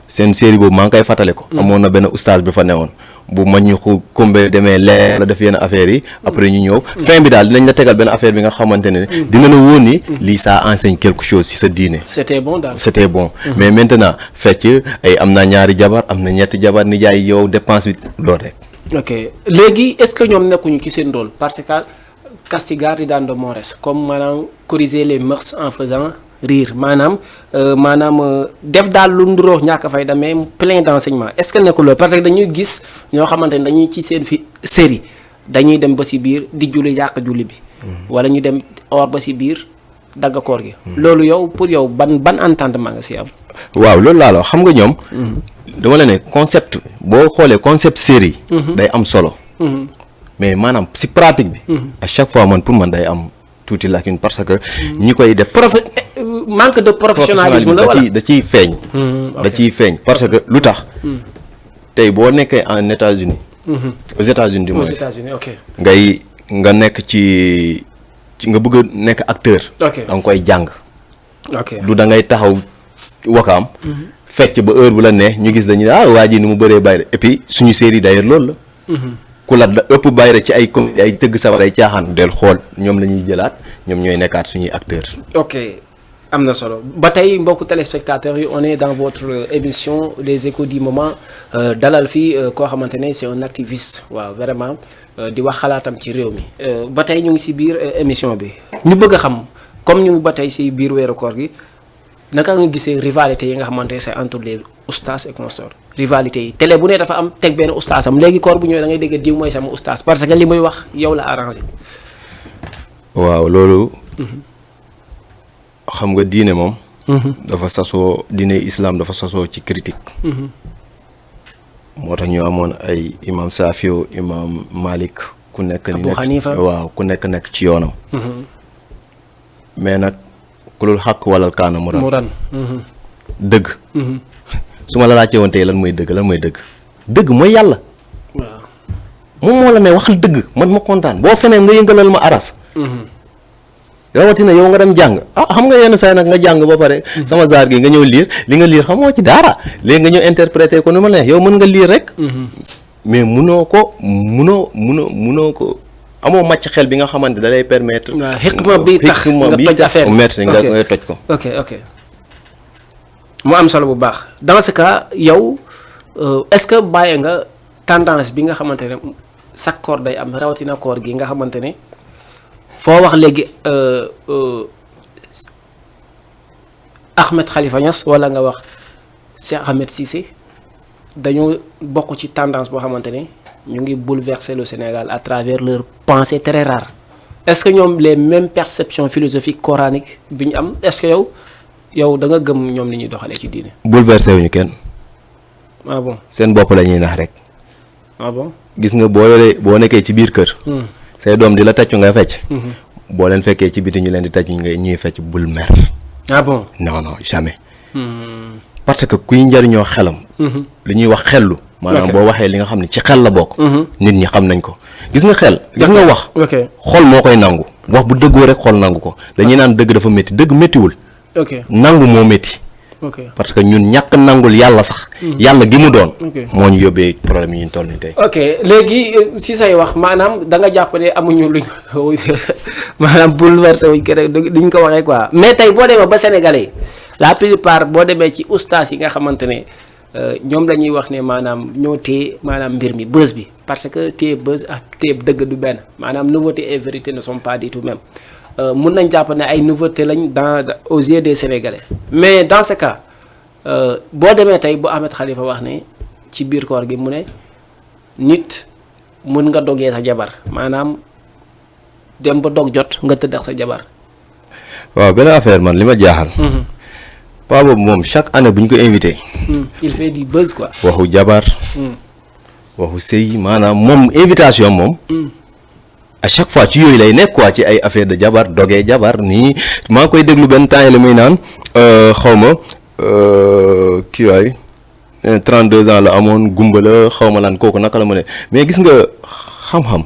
seen série boobu maa ngi koy fàttale ko. amoon na benn oustaz bi fa newoon bu ma ñuqu comeback demee leer la def yenn affaires yi. après ñu ñëw fin bi daal dinañ la tegal benn affaire bi nga xamante ne. dina la woon ni. lii ça enseigne quelque chose ci sa diine. c'était bon daal c'était bon. mais maintenant fecc ay am na ñaari jabar am na ñetti jabar ni jaay yow dépense bi loolu rek. ok léegi est-ce que ñoom nekkuñu ci seen rôle parce que castigar ridando mores comme maanaam corriger les mœurs en faisant rire maanaam def daal lu nduroo ñàkk fay demee plein d'enseignement est-ce que nekkul loolu parce que dañuy gis ñoo xamante ne dañuy ci seen fi série dañuy dem ba ci biir di julli yàq julli bi. wala ñu dem or ba ci biir dagg koor gi. loolu yow pour yow ban entendement nga ci am. waaw loolu laa la xam nga ñoom. dama la ne concept boo xoolee concept série. day am solo. mais maanaam ci pratique bi. à chaque fois pour man day am tuuti lacune parce que. ñi koy def. manque de professionnalisme la wala da ciy feeñ. da ciy feeñ parce que lu tax. tey boo nekkee en États-Unis aux États-Unis du moins. aux États-Unis ok. nga nekk ci nga bëgg a nekk acteur. ok da nga koy jàng. ok du da ngay taxaw wakaam. fecc ba heure bu la neex ñu gis dañu ne waa ji ni mu bëree bayre et puis suñu série d'ailleurs loolu la. ku la ëpp bayre ci ay comédie ay tëgg sabar ay caaxaan del xool ñoom la ñuy jëlaat ñoom ñooy nekkaat suñuy acteurs. ok am na solo ba tey mbokku téléspectateurs yi on est dans votre émission les échos du moment dalal fii koo xamante ne c'est un activiste waaw vraiment di wax xalaatam ci réew mi ba tey ñu ngi ci biir émission bi ñu bëgg a xam comme ñu ba tey ci biir weeru koor gi naka nga gisee rivalité yi nga xamante ne c'est entre les oustaz et consorts rivalité yi télé bu ne dafa am teg benn oustaz am léegi koor bu ñëwee da ngay dégg diw mooy sama oustaz parce que li muy wax yow la arrangé. waaw loolu. xam nga diine moom. dafa sasoo diine islam dafa sasoo ci critique. moo tax ñu amoon ay imam Safio imam Malik ku nekk ni nekk waaw ku nekk ci yoonam. mais nag kulul xàq walal kaana mu ran dëgg. su ma la laajte woon tey lan mooy dëgg dëgg mooy yàlla. waaw moom moo la ne waxal dëgg man ma kontaan boo feneen nga yëngalal ma aras. rawatina yow nga dem jàng xam nga yenn saa nag nga jàng ba pare sama zaar gi nga ñëw liir li nga liir xamoo ci dara léegi nga ñëw interpréter ko nu ma neex yow mën nga liir rek. mais munoo ko amoo màcc xel bi nga xamante da lay permettre. waaw xikma bi tax nga toj affaire bi nga toj ko. ok mu am solo bu baax dans ce cas yow est-ce que bàyyi nga tendance bi nga xamante ne chaque koor day am rawatina koor gi nga xamante ne. foo wax léegi Ahmed Khalifa Niass wala nga wax Cheikh Ahmed Cissé dañoo bokk ci tendance boo xamante ne ñu ngi bouleverser le Sénégal à travers leur pensée très rare est-ce que ñoom les mêmes perceptions philosophiques coraniques bi ñu am est-ce que yow da nga gëm ñoom li ñuy doxalee ci diine. bouleverser wuñu kenn. ah bon seen bopp la ñuy nax rek. ah bon gis nga boo nekkee ci biir kër. say doom di la tàccu nga fecc. boo leen fekkee ci biti ñu leen di tàccu ñuy fecc bul mer. ah bon non jamais. parce que kuy njariñoo xelam. li ñuy wax xellu. maanaam boo waxee li nga xam ne ci xel la bokk. nit ñi xam nañ ko. gis nga xel gis nga wax. xol moo koy nangu. wax bu dëggoo rek xol nangu ko dañuy naan dëgg dafa métti dëgg méttiwul. nangu moo métti. parce que ñun ñàkk nangul yàlla sax. yàlla gi mu doon. moo ñu yóbbee problème yi ñu toll nii tey. ok léegi si say wax maanaam da nga jàpp ne amuñu luñ maanaam bouleversé wuñ ko rek duñ ko waxee quoi mais tey boo demee ba Sénégalais la plupart boo demee ci ustaas yi nga xamante ne ñoom la ñuy wax ne maanaam ñoo téye maanaam mbir mi buzz bi parce que téye buzz ak téye dëgg du benn maanaam nouveauté et vérité ne sont pas du tout même. mun nañ jàpp ne ay nouveauté lañ aux yeux des Sénégalais mais dans ce cas boo demee tey bu Ahmed Khalifa wax ne ci biir koor gi mu ne nit mun nga dogee sa jabar maanaam dem ba dog jot nga tëdd ak sa jabar. waaw benn affaire man li ma jaaxal. paa boobu moom chaque année bu ñu ko invité. il fait du buzz quoi. waxu jabar. waxu sëy maanaam moom invitation moom. à chaque fois ci yooyu lay nekk quoi ci ay affaire de jabar dogee jabar nii maa ngi koy déglu benn temps yi la muy naan xaw ma kii waay 32 ans la amoon gumba la xaw ma lan kooku naka la mu ne mais gis nga xam-xam.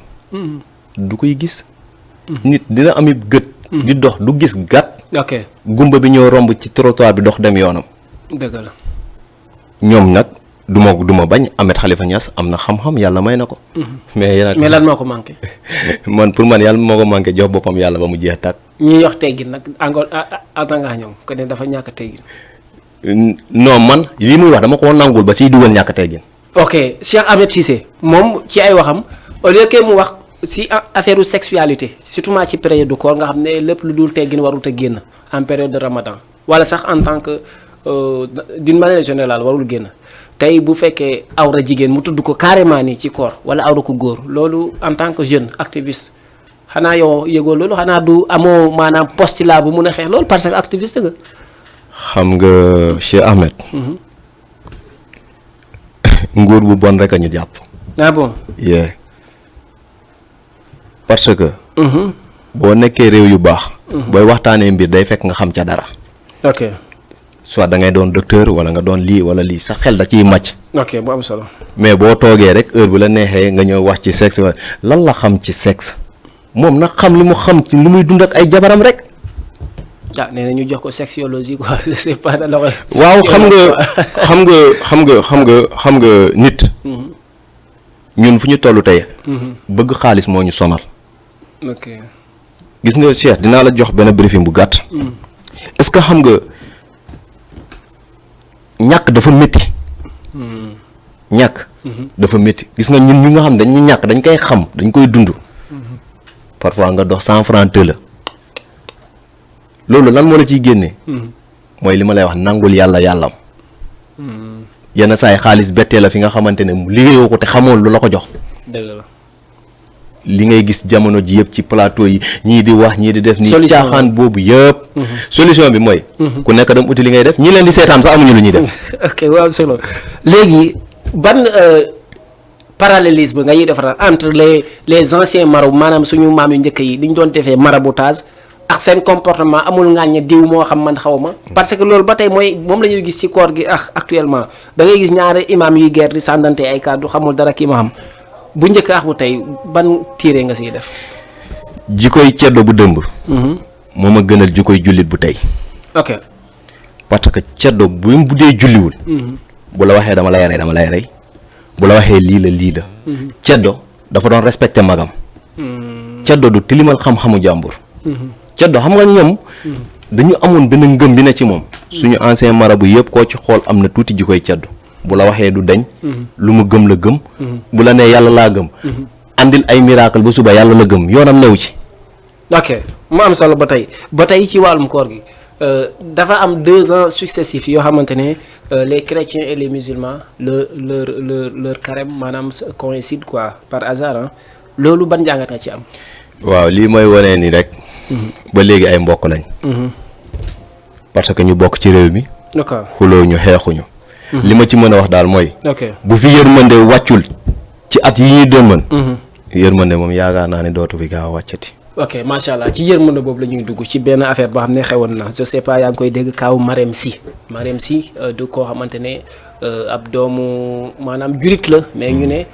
du koy gis. nit dina ami gët. di dox du gis gàtt. ok gumba bi ñëw romb ci trottoir bi dox dem yoonam. dëgg la. ñoom nag du ma bañ Ahmed Khalifa Niass am na xam-xam yàlla may na ko. mais lan moo ko manqué. man pour man yàlla moo ko manqué jox boppam yàlla ba mu jeex tàkk. ñuy wax teggin nag encore attends nga ñoom que ne dafa ñàkk teggin. non man li muy wax dama ko nangul ba siy dugal ñàkk teggin. ok Cheikh Ahmed Cissé moom ci ay waxam au lieu que mu wax si affaire sexualité surtout ci période de koor nga xam ne lépp lu dul teggin warut a génn en période de Ramadan wala sax en tant que d'une manière générale warul génn. tey bu fekkee awra jigéen mu tudd ko carrément nii ci koor wala awra ko góor loolu en tant que jeune activiste xanaa yow yëgoo loolu xanaa du amoo maanaam postulat bu mun a xeex loolu parce que activiste nga. xam nga Cheikh Ahmed. nguur bu bon rek a ñu jàpp. ah bon. yeah parce que. boo nekkee réew yu baax. booy waxtaanee mbir day fekk nga xam ca dara. ok. soit da ngay doon docteur wala nga doon lii wala lii sa xel da ciy màcc. ok bu am solo. mais boo toogee rek heure bu la neexee nga ñëw wax ci sexe lan la xam ci sexe moom nag xam li mu xam ci lu muy dund ak ay jabaram rek. ah nee na ñu jox ko sexologie quoi c'est pas da la waaw xam nga nit. ñun fu ñu toll tey. bëgg xaalis moo ñu sonal. ok. gis nga Cheikh dinaa la jox benn briefing bu gàtt. est-ce que xam nga ñàkk dafa métti. ñàkk. dafa métti gis nga ñun ñu nga xam dañu ñàkk dañ koy xam dañ koy dund. parfois nga dox 100 francs te la loolu lan moo la ciy génnee. mooy li ma lay wax nangul yàlla yàllam. yenn saa yi xaalis bettee la fi nga xamante ne liggéeyoo ko te xamoon lu la ko jox. dëgg la. li ngay gis jamono ji yëpp ci plateau yi ñii di wax ñii di def. nii caaxaan boobu yëpp. solution bi mooy. ku nekk dem uti li ngay def ñi leen di seetaan sax amuñu lu ñuy def. ok waaw solo léegi ban parallélisme nga ñuy defar entre les anciens marabouts maanaam suñu maam yu njëkk yi li ñu doon defee maraboutage ak seen comportement amul ngàññe diw moo xam man xaw ma. parce que loolu ba tey mooy moom la ñuy gis ci koor gi actuellement da ngay gis ñaari imaam yuy guerre di sàndante ay kàddu xamul dara ki imaam bu njëkk bu tey ban tiire nga siy def. jikoy ceddo bu dëmb. moo ma gënal jikoy jullit bu tey. ok parce que ceddo bu dee julliwul. bu la waxee dama lay rey bu la waxee lii la. ceddo dafa doon respecté magam. ceddo du tilimal xam-xamu jàmbur. ceddo xam nga ñoom. dañu amoon benn ngëm bi ne ci moom. suñu ancien marabout yëpp koo ci xool am na tuuti jikoy ceddo. bu la waxee du dañ. lu mu gëm la gëm. bu la nee yàlla laa gëm. andil ay miracle ba suba yàlla la gëm yoonam new ci. ok mu am solo ba tey ci wàllum koor gi dafa am 2 ans successifs yoo xamante ne les chrétiens et les musulmans leur carême maanaam coïncide quoi par hasard loolu ban jàngat nga ci am. waaw lii mooy wane ni rek. ba léegi ay mbokk lañ. parce que ñu bokk ci réew mi. d'accord xuloo ñu xeexuñu. li ma ci mën a wax daal mooy. bu fi yërmande wàccul ci at yi ñuy demoon. yërmande moom yaakaar naa ne dootu fi gaaw a wàccati. ok macha allah ci yërmande boobu la ñuy dugg ci benn affaire boo xam ne xewoon na je sais pas yaa ngi koy dégg kaaw Marème Sy du koo xamante ne ab doomu maanaam jurit la mais ñu ne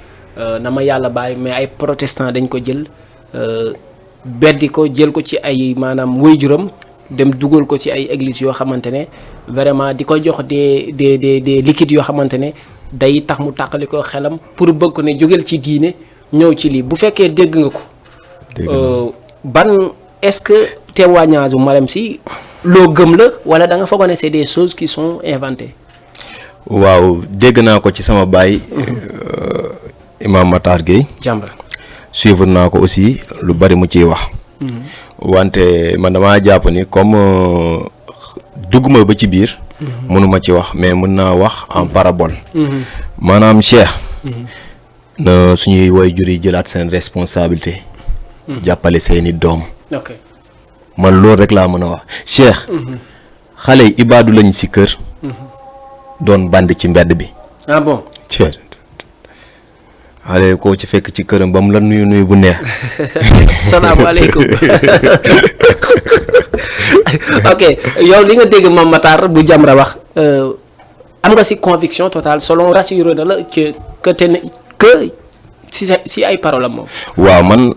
na ma yàlla bàyyi mais ay protestant dañ ko jël beddi ko jël ko ci ay maanaam waajuram dem dugal ko ci ay églises yoo xamante ne vraiment di ko jox des liquides yoo xamante ne day tax mu tàqali ko xelam pour bëgg ko ne jógeel ci diine ñëw ci lii bu fekkee dégg nga ko. ban est-ce que témoignage bu Marème Sy loo gëm la wala da nga foog ne c'est des choses qui sont inventées. waaw dégg naa ko ci sama baay. Imam Matar Gueye. Jamra suivre naa ko aussi lu bari mu ciy wax. wante man damaa jàpp ni comme dugguma ba ci biir. mënuma ci wax mais mën naa wax en parabole. maanaam Cheikh. na suñuy waajur yi jëlaat seen responsabilité. jàppale seeni doom. ok man loolu rek laa mën a wax Cheikh. xale yi ibaadu lañ ci kër. doon band ci mbedd bi. ah bon. xale koo ci fekk ci këram ba mu la nuyu bu neex. salaamaaleykum. ok yow li nga dégg Mame Matar bu Jamra wax am nga ci conviction totale selon rassuré na la que si ay paroles am moom. waaw man.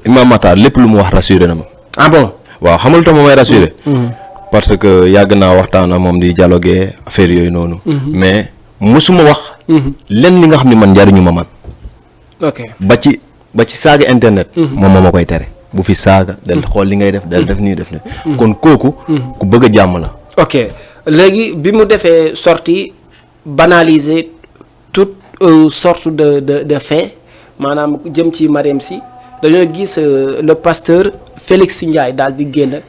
Imam Matar lépp lu mu wax rassuré na ma. ah bon waaw xamul tax ma may rassuré. parce que yàgg naa waxtaan ak moom di dialoguer affaire yooyu noonu. mais musuma wax. lenn li nga xam ne man njariñu ma man. ok ba ci saaga internet. moom moo ma koy tere. bu fi saaga del xool li ngay def del def nii def ne. kon kooku. ku bëgg a jàmm la. ok léegi bi mu defee sortie banaliser toute sorte de fait maanaam jëm ci Marème Sy. dañoo gis le pasteur Félix Ndiaye daal di génn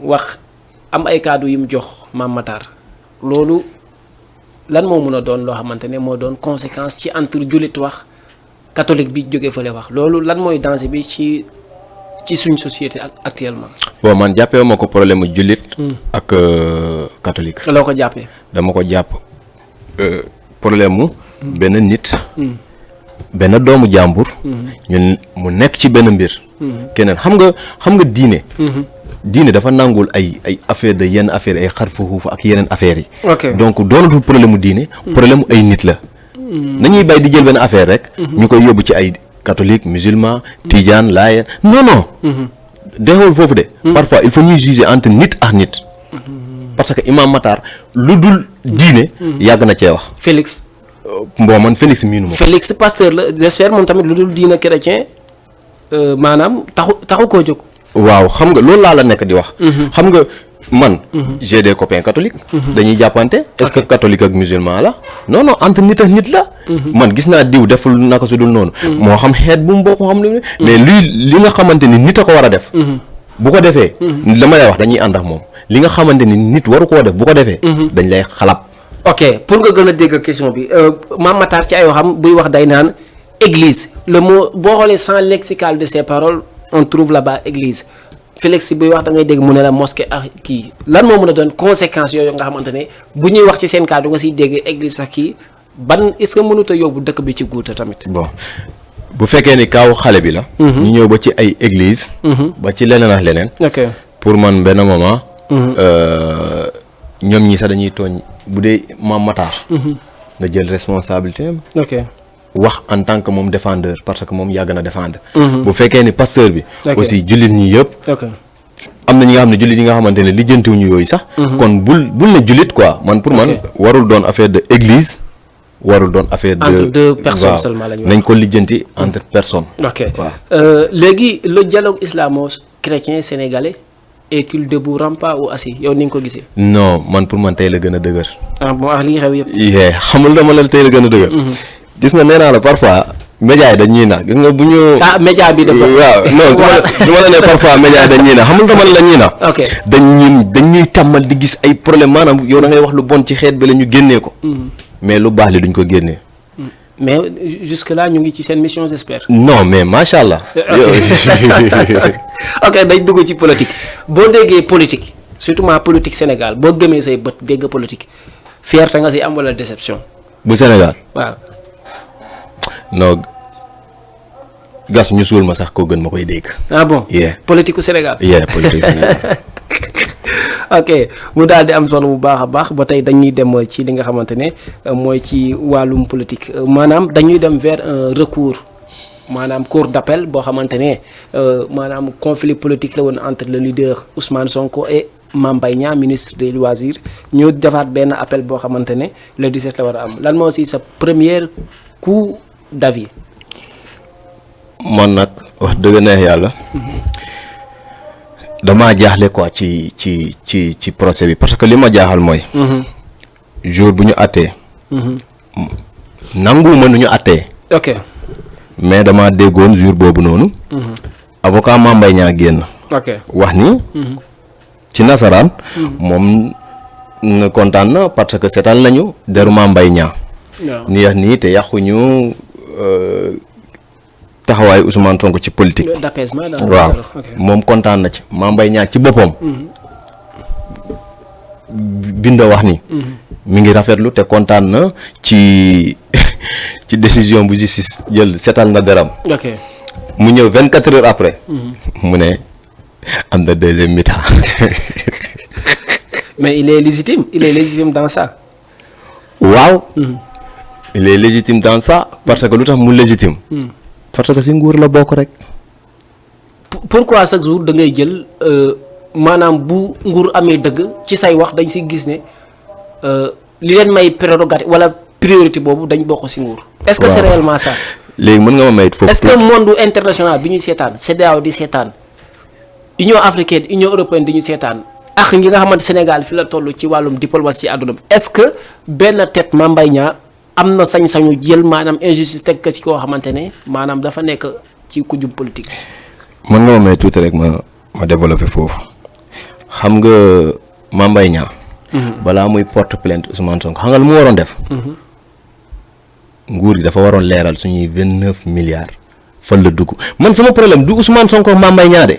wax am ay kàddu yu mu jox Mame Matar loolu lan moo mun a doon loo xamante ne moo doon conséquence ci entre jullit wax catholique bi jóge fële wax loolu lan mooy danger bi ci suñ société actuellement. bon man jàppee ma ko problème mu jullit. ak catholique. loo ko jàppee. dama ko jàpp problème mu. benn nit. benn doomu jàmbur. ñun mu nekk ci benn mbir. keneen xam nga diine. diine dafa nangul ay affaire de yenn affaire ay xar fa xuuf ak yeneen affaires yi. ok donc doonatul problème mu diine. problème mu ay nit la. nañuy bay di jël benn affaire rek. ñu koy yóbbu ci ay catholique musulman tijaan laayeen non. deewul foofu de. parfois il faut ñuy juger entre nit ak nit. parce que Imam Matar lu dul diine. yàgg na cee wax. Félix. bon man Félix miinu ma. Félix pasteur la j'espère moom tamit lu dul diine chrétien maanaam taxu koo jóg. waaw xam nga loolu laa la nekk di wax. xam nga man j'ai des copains catholiques dañuy jàppante est-ce que catholique ak musulman la non entre nit ak nit la man gis naa diw deful naka su dul noonu moo xam xeet bu mu bokk xam lu mais li nga xamante ni nit a ko war a def bu ko defee la ma lay wax dañuy ànd ak moom li nga xamante ni nit waru koo def bu ko defee dañ lay xalab ok pour nga gën a dégg question bi Mame Matar ci ay waxam buy wax day naan église le mot boo xoolee sans lexical de ces paroles on trouve là-bas église Félix buy wax da ngay dégg mu ne la mosquée ak kii lan moo mën a doon conséquences yooyu nga xamante ne bu ñuy wax ci seen kàddu nga siy dégg église ak kii ban est-ce que mënut a yóbbu dëkk bi ci guuta tamit. bon bu fekkee ni kaaw xale bi la. ñu ñëw ba ci ay église ba ci leneen ak leneen. ok pour man benn moment. ñoom ñi sax dañuy tooñ bu dee Mame Matar. na jël responsabilité am. ok wax en tant que moom défendeur parce que moom yàgg na défendre. bu fekkee ni pasteur bi. ok aussi jullit ñi yëpp. ok am na ñi nga xam ne jullit yi nga xamante ne lijjantiwuñu yooyu sax. kon bul ne jullit quoi man pour man. warul doon affaire de église. warul doon affaire de entre deux personnes seulement la ñu nañ ko lijjanti entre personnes. ok waaw léegi le dialogue islamo-chrétien sénégalais est-il debout rampant ou assis yow ni nga ko gisee. non man pour man tey la gën a dëgër. ah bon ak li xew yëpp. xamul dama la tey la gën a dëgër. gis nga nee naa la parfois média yi dañ ñuy nax gis nga bu ñu. média bi de. waaw non su ma la nee parfois média yi dañ ñuy nax xamul dama la ñuy nax. ok dañ ñuy tàmmal di gis ay problème maanaam yow da ngay wax lu bon ci xeet bi la ñu génnee ko. mais lu baax li duñ ko génnee. mais jusque là ñu ngi ci seen mission j'espère. non mais macha allah. ok dañ dugg ci politique boo déggee politique surtout ma politique Sénégal boo gëmee say bët dégg politique fierté nga si am wala déception. bu Sénégal. waaw. non gas ñu suul ma sax ko gën ma koy dégg. ah bon. yeah politique u Sénégal. yeah politique Sénégal. ok mu daal di am solo bu baax a baax ba tey dañuy dem ci li nga xamante ne mooy ci wàllum politique maanaam dañuy dem vers un recours maanaam cour d'appel boo xamante ne maanaam conflit politique la woon entre le leader Ousmane Sonko et Mame Mbaye Niang ministre des loisirs ñu defaat benn appel boo xamante ne le 17 la war a am lan moo si sa premier coup d'avis. man nag wax dëgg neex yàlla. damaa jaaxle quoi ci procès bi parce que li ma jaaxal mooy. jour bu ñu àttee. nanguwuma nu ñu àttee. ok mais damaa déggoon jour boobu noonu. avocat Mame Mbaye Niang génn. ok wax ni. ci nasaraan. moom na kontaan na parce que seetal nañu deru Mame Mbaye Niang. ni yax nii te yàquñu taxawaayu Ousmane Sonko ci politique. d'apaisement waaw moom kontaan na ci Mame Mbaye Niang ci boppam. binda wax ni. mi ngi rafetlu te kontaan na ci décision bu justice jël seetal na deram. ok mu ñëw 24 heures après. mu ne am na deuxième mi-temps. mais il est légitime dans ça. waaw. il est légitime dans ça parce que lu tax mu légitime. parce que si nguur la bokk rek. pourquoi chaque jour da ngay jël maanaam bu nguur amee dëgg ci say wax dañ si gis ne li leen may prérogative wala priorité boobu dañ bokk si nguur. est-ce que c'est réellement ça. léegi mën nga ma may foofu. est-ce que monde international bi ñuy seetaan CEDEAO di seetaan Union africaine Union européenne di ñu seetaan ak ñi nga xamante Sénégal fi la toll ci wàllum diplomatie ci àdduna bi est-ce que benn tête Mame Mbaye Niang am na sañ-sañu jël maanaam injustice teg ko ci koo xamante ne maanaam dafa nekk ci kujum politique. mën nga ma may tuuti rek ma développer foofu xam nga Mame Mbaye Niang. balaa muy porte plainte Ousmane Sonko xam nga lu mu waroon def. nguur gi dafa waroon leeral suñuy 29 milliards fan la dugg man sama problème du Ousmane Sonko Mame Mbaye Niang de.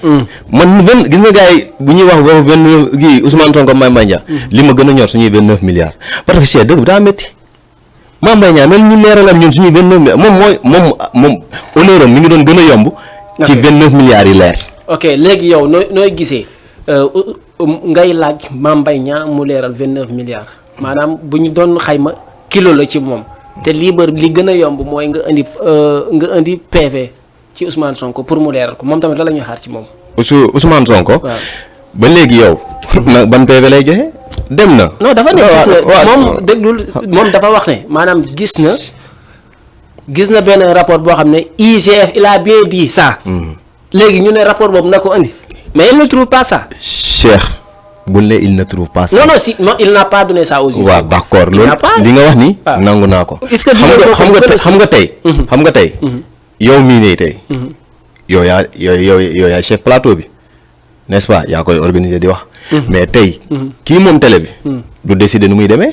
man gis nga gars yi bu ñuy wax ba 29 kii Ousmane Sonko Mame Mbaye Niang. li ma gën a ñor suñuy 29 milliards parce que chef dëgg bi daa métti. Mame Mbaye Niang mel ñu leeralal ñun suñuy 29 milliards moom honneur am mi ngi doon gën a yomb. ci 29 milliards yi leer. ok léegi yow nooy gisee ngay laaj Mame Mbaye Niang mu leeral 29 milliards maanaam bu ñu doon xayma kilo la ci moom te li gën a yomb mooy nga indi PV ci Ousmane Sonko pour mu leeral ko moom tamit la ñuy xaar ci moom. Ousmane Sonko. ba léegi yow. nag ban PV lay joxe. dem na. non dafa ne gis na moom déglul moom dafa wax ne maanaam gis na benn rapport boo xam ne IGF il a bien dit ça. léegi ñu ne rapport boobu na ko indi mais il ne trouve pas ça. Cheikh buñ ne il ne trouve pas ça. non si non il n'a pas donné ça aux juges. waaw d'accord loolu li nga wax ni. nangu naa ko. est-ce que xam nga tey. yow mii nii tey. yow yaa chef plateau bi n'est-ce pas yaa koy organiser di wax. mais tey. kii moom télé bi. du décider nu muy demee.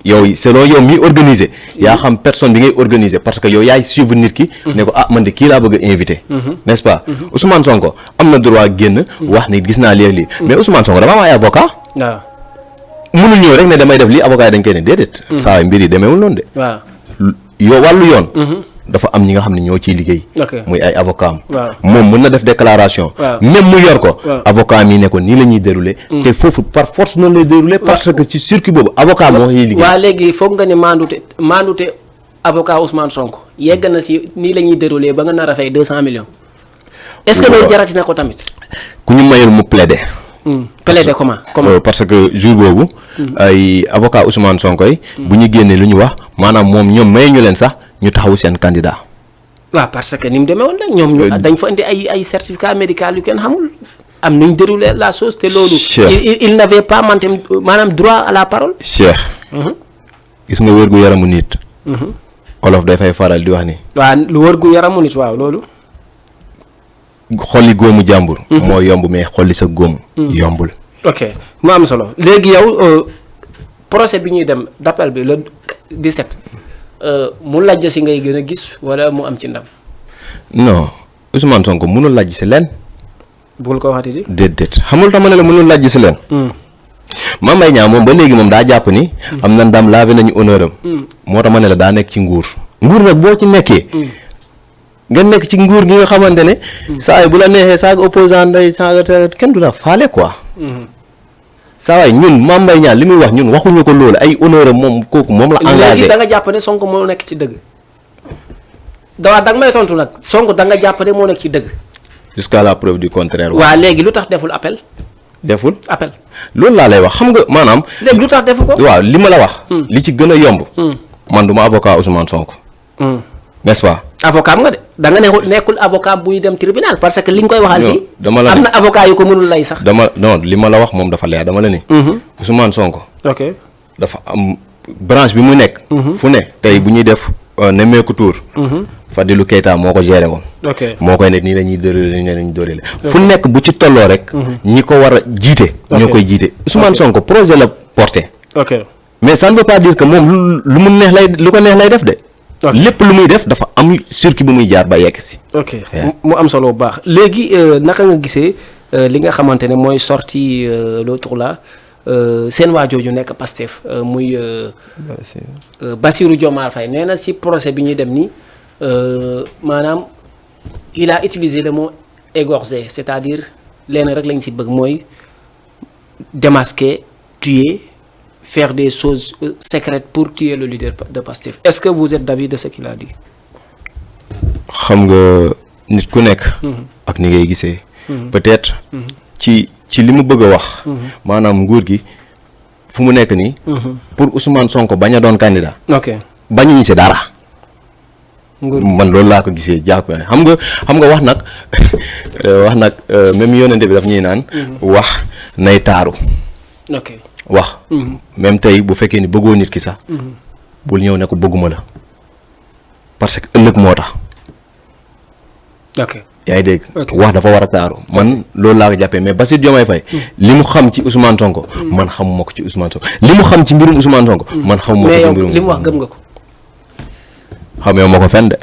yow selon yow miy organiser. yaa xam personne bi ngay organiser parce que yow yaay suivre nit ki. ne ko man de kii laa bëgg a invité. n'est-ce pas Ousmane Sonko am na droit génn. wax ni gis naa lii mais Ousmane Sonko dafa am ay avocat. waaw mënul ñëw rek ne damay def lii avocat yi dañ koy ne déedéet. saa mbir yi demeewul noonu de. waaw wàllu yoon. dafa am ñi nga xam ne ñoo ciy liggéey. muy ay avocat am. moom mën na def déclaration. même mu yor ko. avocat mi ne ko nii la ñuy dérouler. te foofu par force noonu lay dérouler. parce que ci circuit boobu avocat moo ciy liggéey. waaw léegi foog nga ne maandute avocat Ousmane Sonko yegg na si nii la ñuy dérouler ba nga nar a fay 200 millions. est-ce que loolu jarati na ko tamit. ku ñu mayul mu plaider. plaider comment parce que jour boobu. ay avocat Ousmane Sonko yi. bu ñu génnee lu ñu wax maanaam ñoom may ñu leen sax. ñu taxawu seen candidat. waaw parce que ni mu demee woon la ñoom dañ fa indi ay certificat médical yu kenn xamul am nañ déroulé la chose te loolu. il n'avait pas maanaam droit à la parole. Cheikh. gis nga wér gu yaramu nit. olof dafay faral di wax ni. waaw lu wér gu yaramu nit waaw loolu. xolli góomu jàmbur. moo yomb mais xolli sa góom. yombul. ok mu am solo léegi yow procès bi ñuy dem d'appel bi le 17. mu lajj si ngay gën a gis wala mu am ci ndam. non Ousmane Sonko mënul lajj si leen. bugul ko waxati di. déedéet xamul tax ma ne la mënul lajj si leen. Mame Mbaye Niang moom ba léegi moom daa jàpp ni. am na ndam laave nañu honneur am. moo tax ma ne la daa nekk ci nguur. nguur nag boo ci nekkee. nga nekk ci nguur gi nga xamante ne. saa yi bu la neexee saaga opposant day saaga kenn du la faale quoi. saa waay ñun Mame Mbaye Niang li muy wax ñun waxuñu ko loolu ay honneur am moom kooku moom la engagé. léegi da nga jàpp ne Sonko moo nekk ci dëgg. da nga may tontu nag Sonko da nga jàpp ne moo nekk ci dëgg. jusqu'à la preuve du contraire. waaw léegi lu tax deful appel. deful appel. loolu laa lay wax xam nga maanaam. léegi lu tax defu ko. waaw li ma la wax. li ci gën a yomb. man du ma avocat Ousmane Sonko. n'est-ce pas. avocat nga de da nga nekkul avocat buy dem tribunal parce que li nga koy waxal fii. dama la am na avocat yu ko mënul lay sax. li ma la wax moom dafa leer dama la ni. Ousmane Sonko. ok dafa am branche bi mu nekk. fu ne tey bu ñuy def nemmeeku tour. Fadilou Keita moo ko géré woon. ok moo koy ne nii la ñuy déroulé nii la ñuy déroulé. fu nekk bu ci tolloo rek. ñi ko war a jiite. ñoo koy jiite Ousmane Sonko projet la porté. ok mais ça ne veut pas dire que moom lu mu neex lay lu ko neex lay def de. lépp lu muy def dafa am circuit bu muy jaar ba yegg si. ok mu am solo bu baax léegi naka nga gisee li nga xamante ne mooy sorti l'autre là seen waa jooju nekk Pastef muy Bassirou Diomaye Faye nee na si procès bi ñuy dem nii maanaam il a utilisé le mot égorger c'est-à-dire lenn rek lañ si bëgg mooy démasquer tuer faire des choses secrètes pour tuer le leader de Pastef est-ce que vous êtes d'avis de ce qu'il a dit. xam nga nit ku nekk. ak ni ngay gisee. peut-être. ci li mu bëgg a wax. maanaam nguur gi fu mu nekk nii. pour Ousmane Sonko bañ a doon candidat. ok bañuñu si dara. man loolu laa ko gisee jàpp xam nga wax nag même yonente bi daf ñuy naan. wax nay taaru. ok wax. même tey bu fekkee ni bëggoo nit ki sax. bul ñëw ne ko bëgguma la parce que ëllëg moo tax. ok yaa ngi dégg. wax dafa war a taaru man loolu laa ko jàppee mais Bassirou Diomaye Faye li mu xam ci Ousmane Sonko. man xamuma ko ci Ousmane Sonko li mu xam ci mbirum Ousmane Sonko. man xamuma ko ci mbirum mais yow li mu wax gëm nga ko. xamee ma ko fenn de.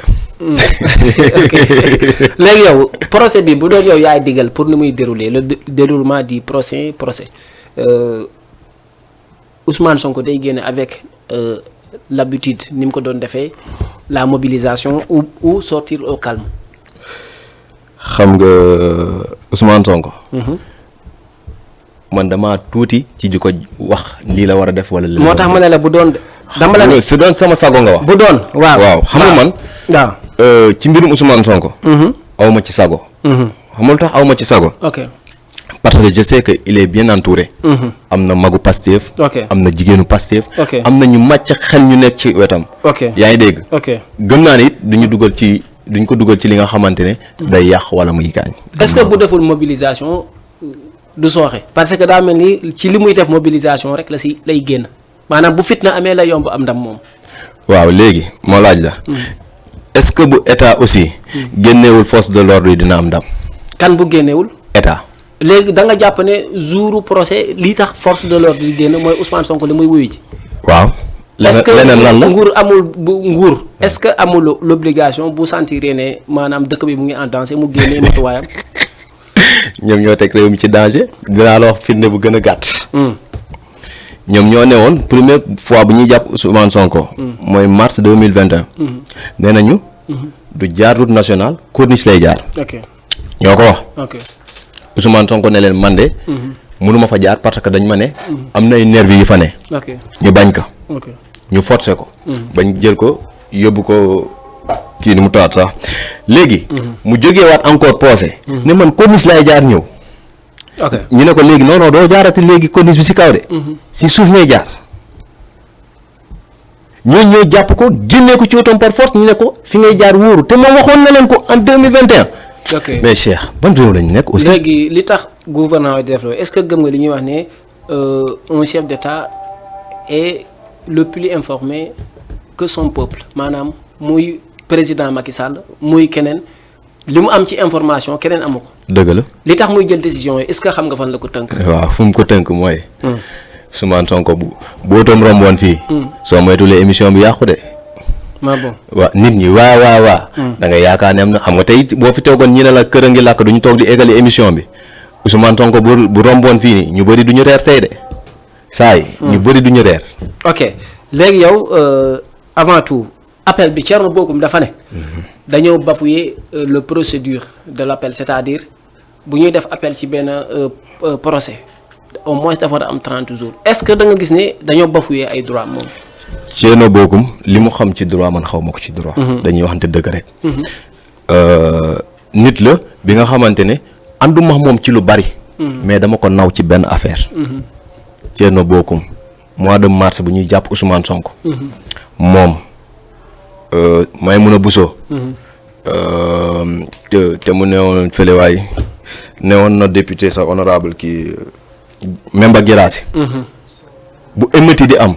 léegi yow procès bi bu doon yow yaay digal pour ni muy dérouler le déroulement du procès Ousmane Sonko day génne avec l'habitude ni mu ko doon defee la mobilisation ou sortir au calme. xam nga Ousmane Sonko. man dama tuuti ci di ko wax lii la war a def wala. moo tax ma ne la bu doon. dama la ne su doon sama sago nga wax. bu doon waaw xam nga man. waaw ci mbirum Ousmane Sonko. aw ma ci sago. xamul tax aw ma ci sago. ok parce que je sais que il est bien entouré. am na magu Pastef. ok am na jigéenu Pastef. ok am na ñu màcc xel ñu nekk ci wetam. ok yaa ngi dégg. ok gëm naa ne it duñ ko dugal ci li nga xamante ne. day yàq wala muy gaañ. est-ce que bu deful mobilisation du sooxe parce que daa mel ni ci li muy def mobilisation rek la si lay génn maanaam bu fitna amee la yomb am ndam moom. waaw léegi moo laaj la. est-ce que bu état aussi. génnewul force de l'ordre yi dina am ndam. kan bu génnewul. état. léegi da nga jàpp ne jouru procès lii tax force de l'ordre yi génn mooy Ousmane Sonko li muy wuyu ji. waaw. leneen lan la nguur amul bu nguur est-ce que amul l'obligation bu sentir ne maanaam dëkk bi mu ngi en danger mu génnee matuwaayam. ñoom ñoo teg réew mi ci danger. dinaa la wax firnde bu gën a gàtt. ñoom ñoo ne woon première fois bu ñuy jàpp Ousmane Sonko. mooy mars 2021. nee nañu. du jaar route nationale corniche lay jaar. ok ñoo ko wax. ok Ousmane Sonko ne leen man de. mënuma fa jaar parce que dañ ma ne. am na ay nervi yu fa ne. ok ñu bañ ko. ok ñu forcé ko. bañ jël ko yóbbu ko kii ni mu tawaat sax léegi. mu jógee waat encore procès. ne man corniche lay jaar ñëw. ok ñu ne ko léegi non non doo jaarati léegi corniche bi si kaw de. si suuf ngay jaar. ñooñu ñoo jàpp ko génnee ko ci otom par force ñu ne ko fi ngay jaar wóoru te moom waxoon na leen ko en 2021. ok mais Cheikh ban réew lañu nekk aussi. léegi li tax gouvernement yi def loolu est-ce que gëm nga li ñuy wax ne un chef d'État est le plus informé que son peuple maanaam muy président Macky Sall muy keneen li mu am ci information keneen amu ko. dëgg la. li tax muy jël décision yi est-ce que xam nga fan la ko tënk. waaw fu mu ko tënk mooy. Ousmane Sonko bu otoom romboon fii. soo moytuwulee émission bi yàqu de. ma bon waa nit ñi waa. da nga yaakaar ne am na xam nga tey boo fi toogoon ñi ne la kër a ngi làkk duñu toog di égaler émission bi Ousmane Sonko bu romboon fii nii ñu bëri duñu reer tey de saa yi. ñu bëri duñu reer. ok léegi yow avant tout appel bi Thierno Bocoum dafa ne. dañoo bafouer le procédure de l'appel c'est-à-dire bu ñuy def appel ci benn procès au moins dafa war a am 30 jours est-ce que da nga gis ne dañoo bafouer ay droits moom. Thierno Bocoum li mu xam ci droit man xaw ma ko ci droit. dañuy waxante dëgg rek. nit la bi nga xamante ne ànduma moom ci lu bari. mais dama ko naw ci benn affaire. Thierno Bocoum mois de mars bu ñuy jàpp Ousmane Sonko. moom Maïmouna Bousso. te mu newoon fële waay newoon na député sa honorable kii Memba Guirassy. bu émeute di am.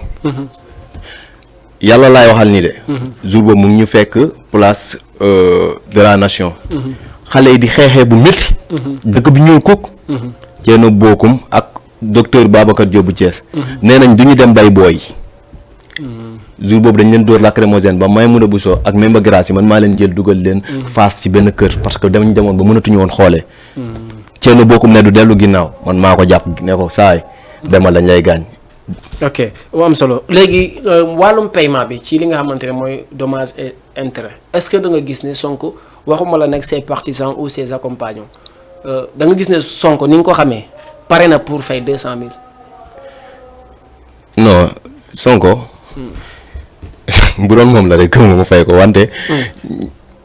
yàlla laay waxal ni de. jour boobu mu ngi ñu fekk place de la nation. xale yi di xeexee bu métti. dëkk bi ñëw kook. Thierno Bocoum ak docteur Babacar Diop bu Thiès. nee nañ du ñu dem bay booy. jour boobu dañ leen dóor lacrymogène ba Maïmouna Bousso ak Memba Guirassy man maa leen jël dugal leen. face ci benn kër parce que damañ demoon ba mënatuñu woon xoolee. Thierno Bocoum ne du dellu ginnaaw man maa ko jàpp ne ko saay demal lañ lay gaañ. ok mu am solo léegi wàllum paiement bi ci li nga xamante ne mooy dommages et intérêts est-ce que da nga gis ne Sonko waxuma la nekk ses partisans ou ses accompagnants da nga gis ne Sonko ni nga ko xamee pare na pour fay 200 000. non Sonko bu doon moom la rek gëm nga mu fay ko wante.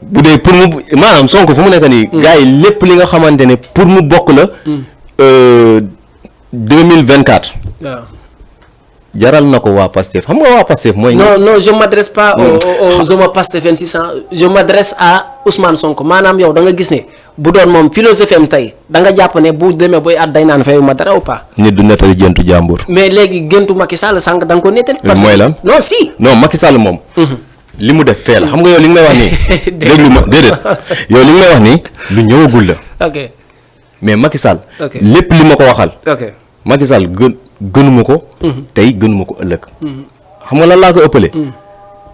bu dee pour mu maanaam Sonko fu mu nekk nii. gars yi lépp li nga xamante ne pour mu bokk la. 2024. waaw. jaral na ko waa Pastef xam nga waa Pastef mooy. non je m'adresse pas aux hommes Pastef 2600 je m'adresse à Ousmane Sonko maanaam yow da nga gis ne bu doon moom philosophie am tey da nga jàpp ne bu demee booy at day naan fayu ma dara ou pas. nit du nettali géntu jàmbur. mais léegi géntu Macky Sall sànq da nga ko nettali. mooy lan non si. non Macky Sall moom. li mu def fee la xam nga yow li nga may wax nii. déglu ma déedéet yow li nga may wax nii lu ñëwagul la. ok mais Macky Sall. ok lépp li ma ko waxal. ok Macky Sall gënuma ko. tey gënuma ko ëllëg. xam nga lan laa ko ëppale.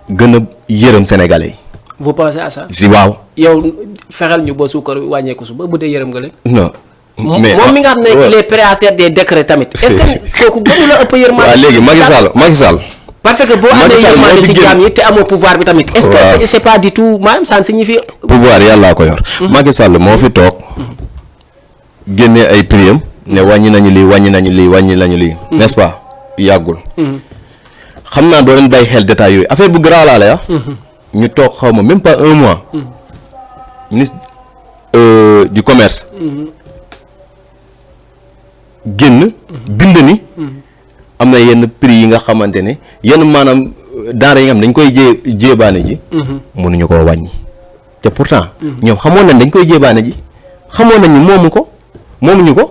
gën a yërëm sénégalais yi. vous pensez à ça. si waaw. yow fexeel ñu ba suukar wàññeeku suba bu dee yërëm nga leen. non. mais moom mi nga xam ne il est prêt à faire des décrets tamit. est-ce que kooku gënu la ëpp yërmande. waaw léegi Macky Sall. parce que boo amee yërmande si jaam yi te amoo pouvoir bi tamit. est-ce que c'est pas du tout maanaam ça signifie. pouvoir yàllaa ko yor. Macky Sall moo fi toog génne ay prix ne wàññi nañu lii n'est-ce pas yàggul. xam naa doo leen bàyyi xel détails yooyu affaire bu garaaw laa lay wax. ñu toog xaw ma même pas un mois. ministre du commerce. génn bind ni. am na yenn prix yi nga xamante ne yenn maanaam denrées yi nga xam dañ koy jéebaane ji. mënuñu koo wàññi. te pourtant. ñoom xamoon nañ dañ koy jéebaane ji xamoon nañ ni moomuñu ko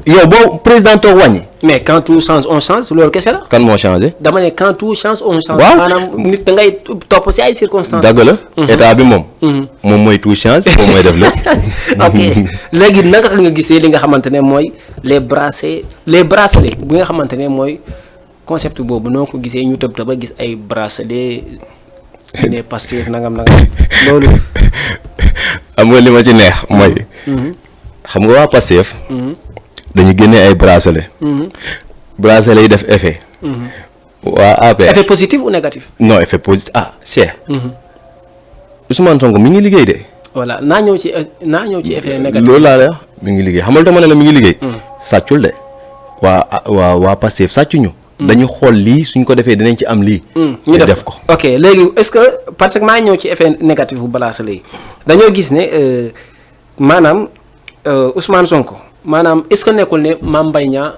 yow boo président toog wàññi. mais quand tout change on change loolu kese la. kan moo changé. dama ne quand tout change on change. waaw maanaam nit da ngay topp si ay circonstances. dëgg la. état bi moom. moom mooy tout change moom mooy def lépp. ok léegi naka nga gisee li nga xamante ne mooy les bracelets bi nga xamante ne mooy concept boobu noo ko gisee ñu tëb ba gis ay bracelets ne Pastef nangam loolu. xam nga li ma ci neex mooy. xam nga waa Pastef. dañu génnee ay bracelets. bracelets yi def effet. waa APR effet positif ou négatif. non effet positif Cheikh. Ousmane Sonko mi ngi liggéey de. voilà naa ñëw ci effet négatif. loolu laa la wax mi ngi liggéey xamal dama ne la mi ngi liggéey. sàccul de waa Pastef sàccuñu. dañu xool lii suñ ko defee dinañ ci am lii. ñu def ko ok léegi est-ce que parce que maa ñëw ci effet négatif bu bracelet yi dañoo gis ne maanaam Ousmane Sonko maanaam est-ce que nekkul ne Mame Mbaye Niang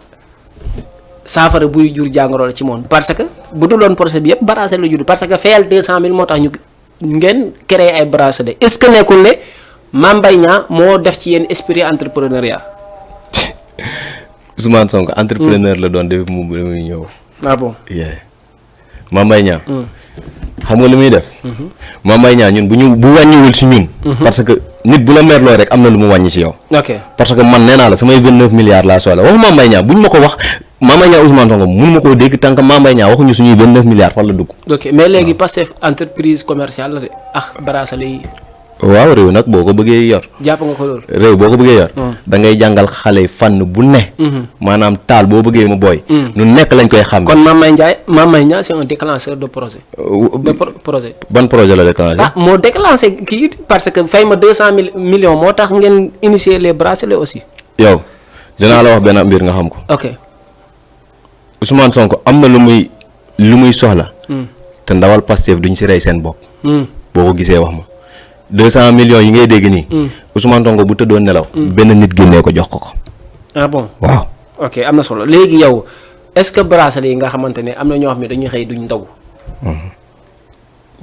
saafara buy jur jàngoro la ci moom parce que bu dul woon procès bi yëpp bracelet la jur parce que fayal 200 000 moo tax ñu ngeen créé ay bracelet est-ce que nekkul ne Mame Mbaye Niang moo def ci yéen esprit entrepreneuriat. Ousmane Sonko entrepreneur la doon depuis mu ñëw. ah bon. Mame Mbaye Niang xam nga li muy def. Mame Mbaye Niang ñun bu wàññiwul si ñun. parce que nit bu la merloo rek am na lu mu wàññi ci yow. ok parce que man nee naa la samay 29 milliards laa soxla waxu Mame Mbaye Niang buñ ma ko wax Mame Mbaye Niang Ousmane Sonko mun ma koo dégg tant que Mame Mbaye Niang waxuñu suñuy 29 milliards fan la dugg. ok mais léegi Pastef entreprise commerciale la de bracelet yi. waaw réew nag boo ko bëggee yor. jàpp nga ko loolu. réew boo ko bëggee yor. da ngay jàngal xale fànn bu ne. maanaam taal boo bëggee mu booy. nu nekk lañ koy xam. kon Mame Mbaye Niang c'est un déclencheur de projet. projet. ban projet la déclenché. moo déclenché kii parce que fay ma 200 millions moo tax ngeen initier les bracelets aussi. yow dinaa la wax benn mbir nga xam ko. ok Ousmane Sonko am na lu muy soxla. te ndawal Pastef duñ si rey seen bopp. boo ko gisee wax ma. 200 millions yi ngay dégg nii. Ousmane Sonko bu tëddoon nelaw. benn nit génnee ko jox ko. ah bon waaw. ok am na solo léegi yow est-ce que bracelet yi nga xamante ne am na ñoo xam ne dañuy xëy duñ ndogu.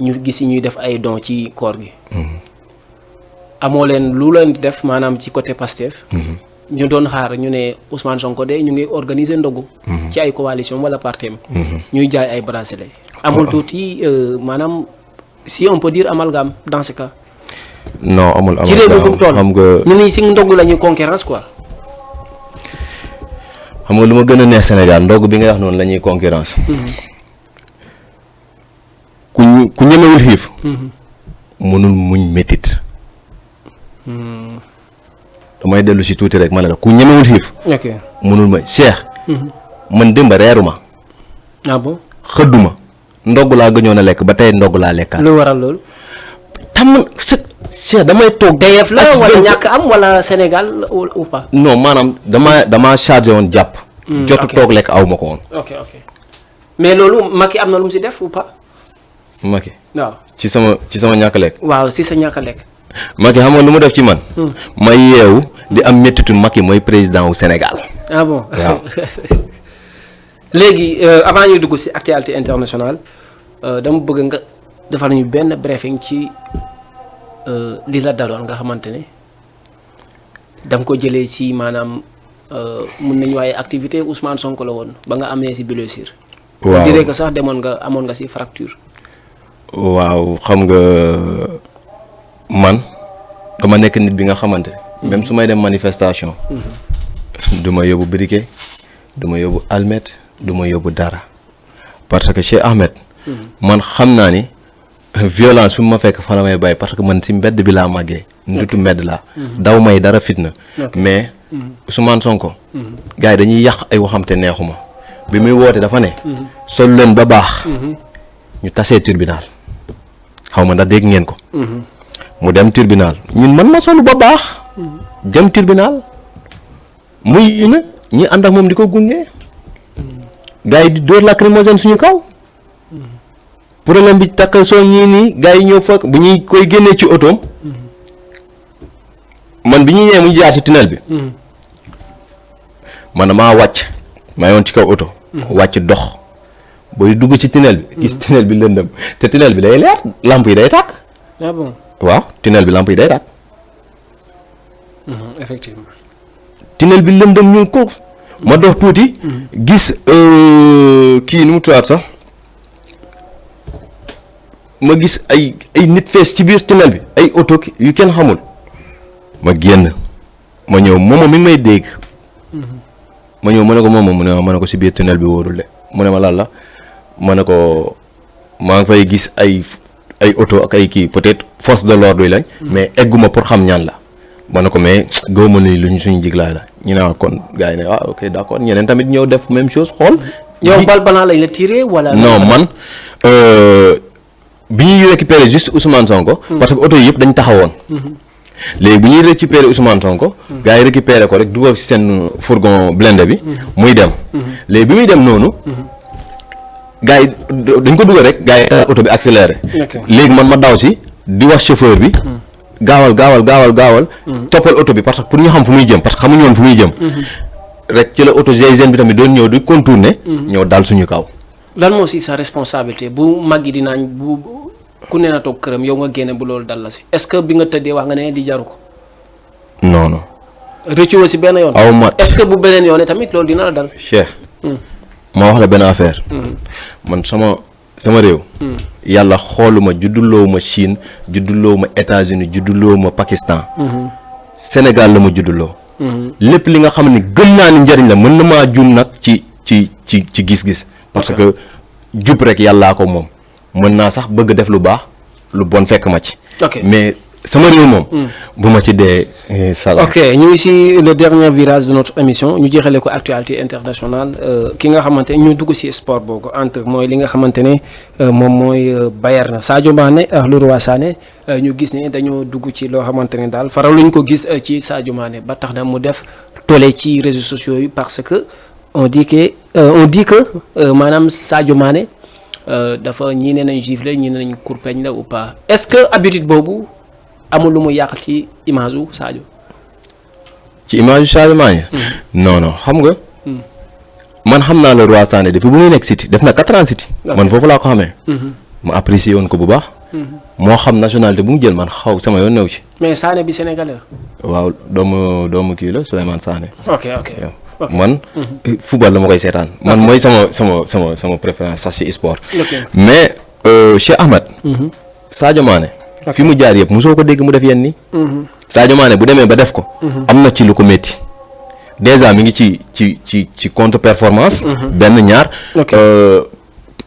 ñu gis ñuy def ay dons ci koor gi. amoo leen lu leen di def maanaam ci côté Pastef. ñu doon xaar ñu ne Ousmane Sonko de ñu ngi organiser ndogu. ci ay coalition wala partem ñuy jaay ay bracelet. amul tuuti maanaam si on peut dire amalgame dans ce cas. non amul ci réew mi fu mu toll xam nga ñu ni si ndogu la ñuy concurrence quoi. xam nga lu ma gën a neex Sénégal ndog bi nga wax noonu la ñuy concurrence. ku ñemewul xiif. mënul muñ métit. damay dellu si tuuti rek ma ne la ku ñemewul xiif. ok mënul ma Cheikh. man démb reeruma. ah bon xëdduma. ndog laa gëñoon a lekk ba tey ndog laa lekkaat. lu waral loolu. tam Cheikh damay toog. DF la wala ñàkk am wala Sénégal ou pas. non maanaam damaa chargé woon jàpp. jotu toog lekk aw ma ko woon. ok mais loolu Macky am na lu mu si def ou pas. Macky waaw ci sama ñàkk lekk. waaw si sa ñàkk lekk. Macky xam nga lu mu def ci man. ma yeewu di am méttitu Macky mooy président wu Sénégal. ah bon waaw. léegi avant ñuy dugg si actualité internationale dama bëgg nga defal ñu benn briefing ci li la daloon nga xamante ne da nga ko jëlee si maanaam mun nañu waaye activité Ousmane Sonko la woon ba nga amee si blessure. waaw diree que sax amoon nga si fracture. waaw xam nga man dama nekk nit bi nga xamante même su may dem manifestation. du ma yóbbu briquet du ma yóbbu almet du ma yóbbu dara parce que Cheikh Ahmed. man xam naa ni violence fi mu ma fekk fa la may bàyyi parce que man si mbedd bi laa màggee. ndutu mbedd laa. daw may dara fitna. mais Ousmane Sonko. gars yi dañuy yàq ay waxam te neexuma bi muy woote dafa ne. sol leen ba baax. ñu tasee tribunal xaw ma ndax dégg ngeen ko. mu dem tribunal ñun man ma solu ba baax. dem tribunal muy na ñi ànd ak moom di ko gunge. gars yi di dóor lacrymogène suñu kaw. problème bi takk soo ñii nii gars yi ñëw fekk bu ñuy koy génnee ci otoom. man bi ñuy ñëwee mu jaar ci tunnel bi. man damaa wàcc maa yoon ci kaw oto. wàcc dox booy dugg ci tunnel bi. gis tunnel bi lëndëm te tunnel bi day leer lamp yi day tàkk. ah bon waaw tunnel bi lamp yi day tàkk. effectivement. tunnel bi lëndëm ñuul ko ma dox tuuti gis kii nu mu tuwaat sax ma gis ay nit fees ci biir tunnel bi ay oto yu kenn xamul ma génn ma ñëw moom mi ngi may dégg ma ñëw ma ne ko moom mu ne ma ne ko si biir tunnel bi wóorul de mu ne ma lan la ma ne ko maa ngi fay gis ay oto ak ay kii peut-être force de l'ordre yi lañ mais egguma pour xam ñaan la ma ne ko mais gëw ma ni luñ suñu jiglaay la ñu ne kon gars yi ne waaw ok d'accord ñeneen tamit ñëw def même chose xool. yow bal banaa lañ la tiré wala. non man bi ñuy récupérer juste Ousmane Sonko. parce que oto yi yëpp dañ taxawoon. léegi bi ñuy récupérer Ousmane Sonko. gars yi récupérer ko rek dugal ci seen fourgon blindé bi. muy dem. léegi bi muy dem noonu. gars yi dañ ko dugal rek gars yi taal oto bi accéléré. léegi man ma daw si di wax chauffeur bi. gaawal. toppal oto bi parce que pour ñu xam fu muy jëm parce que xamuñu woon fu muy jëm. rek ci la oto GIGN bi tamit doon ñëw di contourner. ñëw dal suñu kaw. lan moo si sa responsabilité bu mag yi dinaañ bu ku ne na toog këram yow nga génne bu loolu dal la si est-ce que bi nga tëddee wax nga ne di jaru ko. non. rëccu si benn yoon. aw ma est-ce que bu beneen yoon tamit loolu dina la dal. Cheikh. ma wax la benn affaire. man sama réew. yàlla xooluma judduloo ma Chine judduloo ma États-Unis judduloo ma Pakistan. Sénégal la ma judduloo. lépp li nga xam ne gëm naa ni njëriñ la mën na maa juum nag ci gis-gis. parce que jub rek yàllaa ko moom mën naa sax bëgg def lu baax lu bon fekk ma ci. mais sama réew moom. bu ma ci dee salaam. ok ñu ngi ci le dernier virage de notre émission ñu jeexale ko actualité internationale ki nga xamante ne ñu dugg ci sport boobu entre mooy li nga xamante ne moom mooy Bayern Sadio Mané ak Leroy Sané ñu gis ne dañoo dugg ci loo xamante ne daal faraluñ ko gis ci Sadio Mané ba tax na mu def tollé ci réseaux sociaux yi parce que on dit que maanaam Sadio Mané dafa ñii ne nañ juif la ñii ne nañ kurpeñ la ou pas est-ce que habitude boobu. amul lu mu yàq ci image u Sadio. ci image u Sadio Mané. non xam nga. man xam naa Leroy Sané depuis bu muy nekk City def na 4 ans City. man foofu laa ko xamee. ma apprécié woon ko bu baax. moo xam nationalité bu mu jël man xaw sama yoon new ci. mais Sané bi sénégalais la. waaw doomu kii la Souleymane Sané. ok man. football la ma koy seetaan. man mooy sama préférence sax ci sport. mais Cheikh Ahmed. Sadio Mané. fi mu jaar yëpp mosoo ko dégg mu def yenn ni Sadio Mané bu demee ba def ko. am na ci lu ko métti déjà mi ngi ci contre performance. benn ñaar.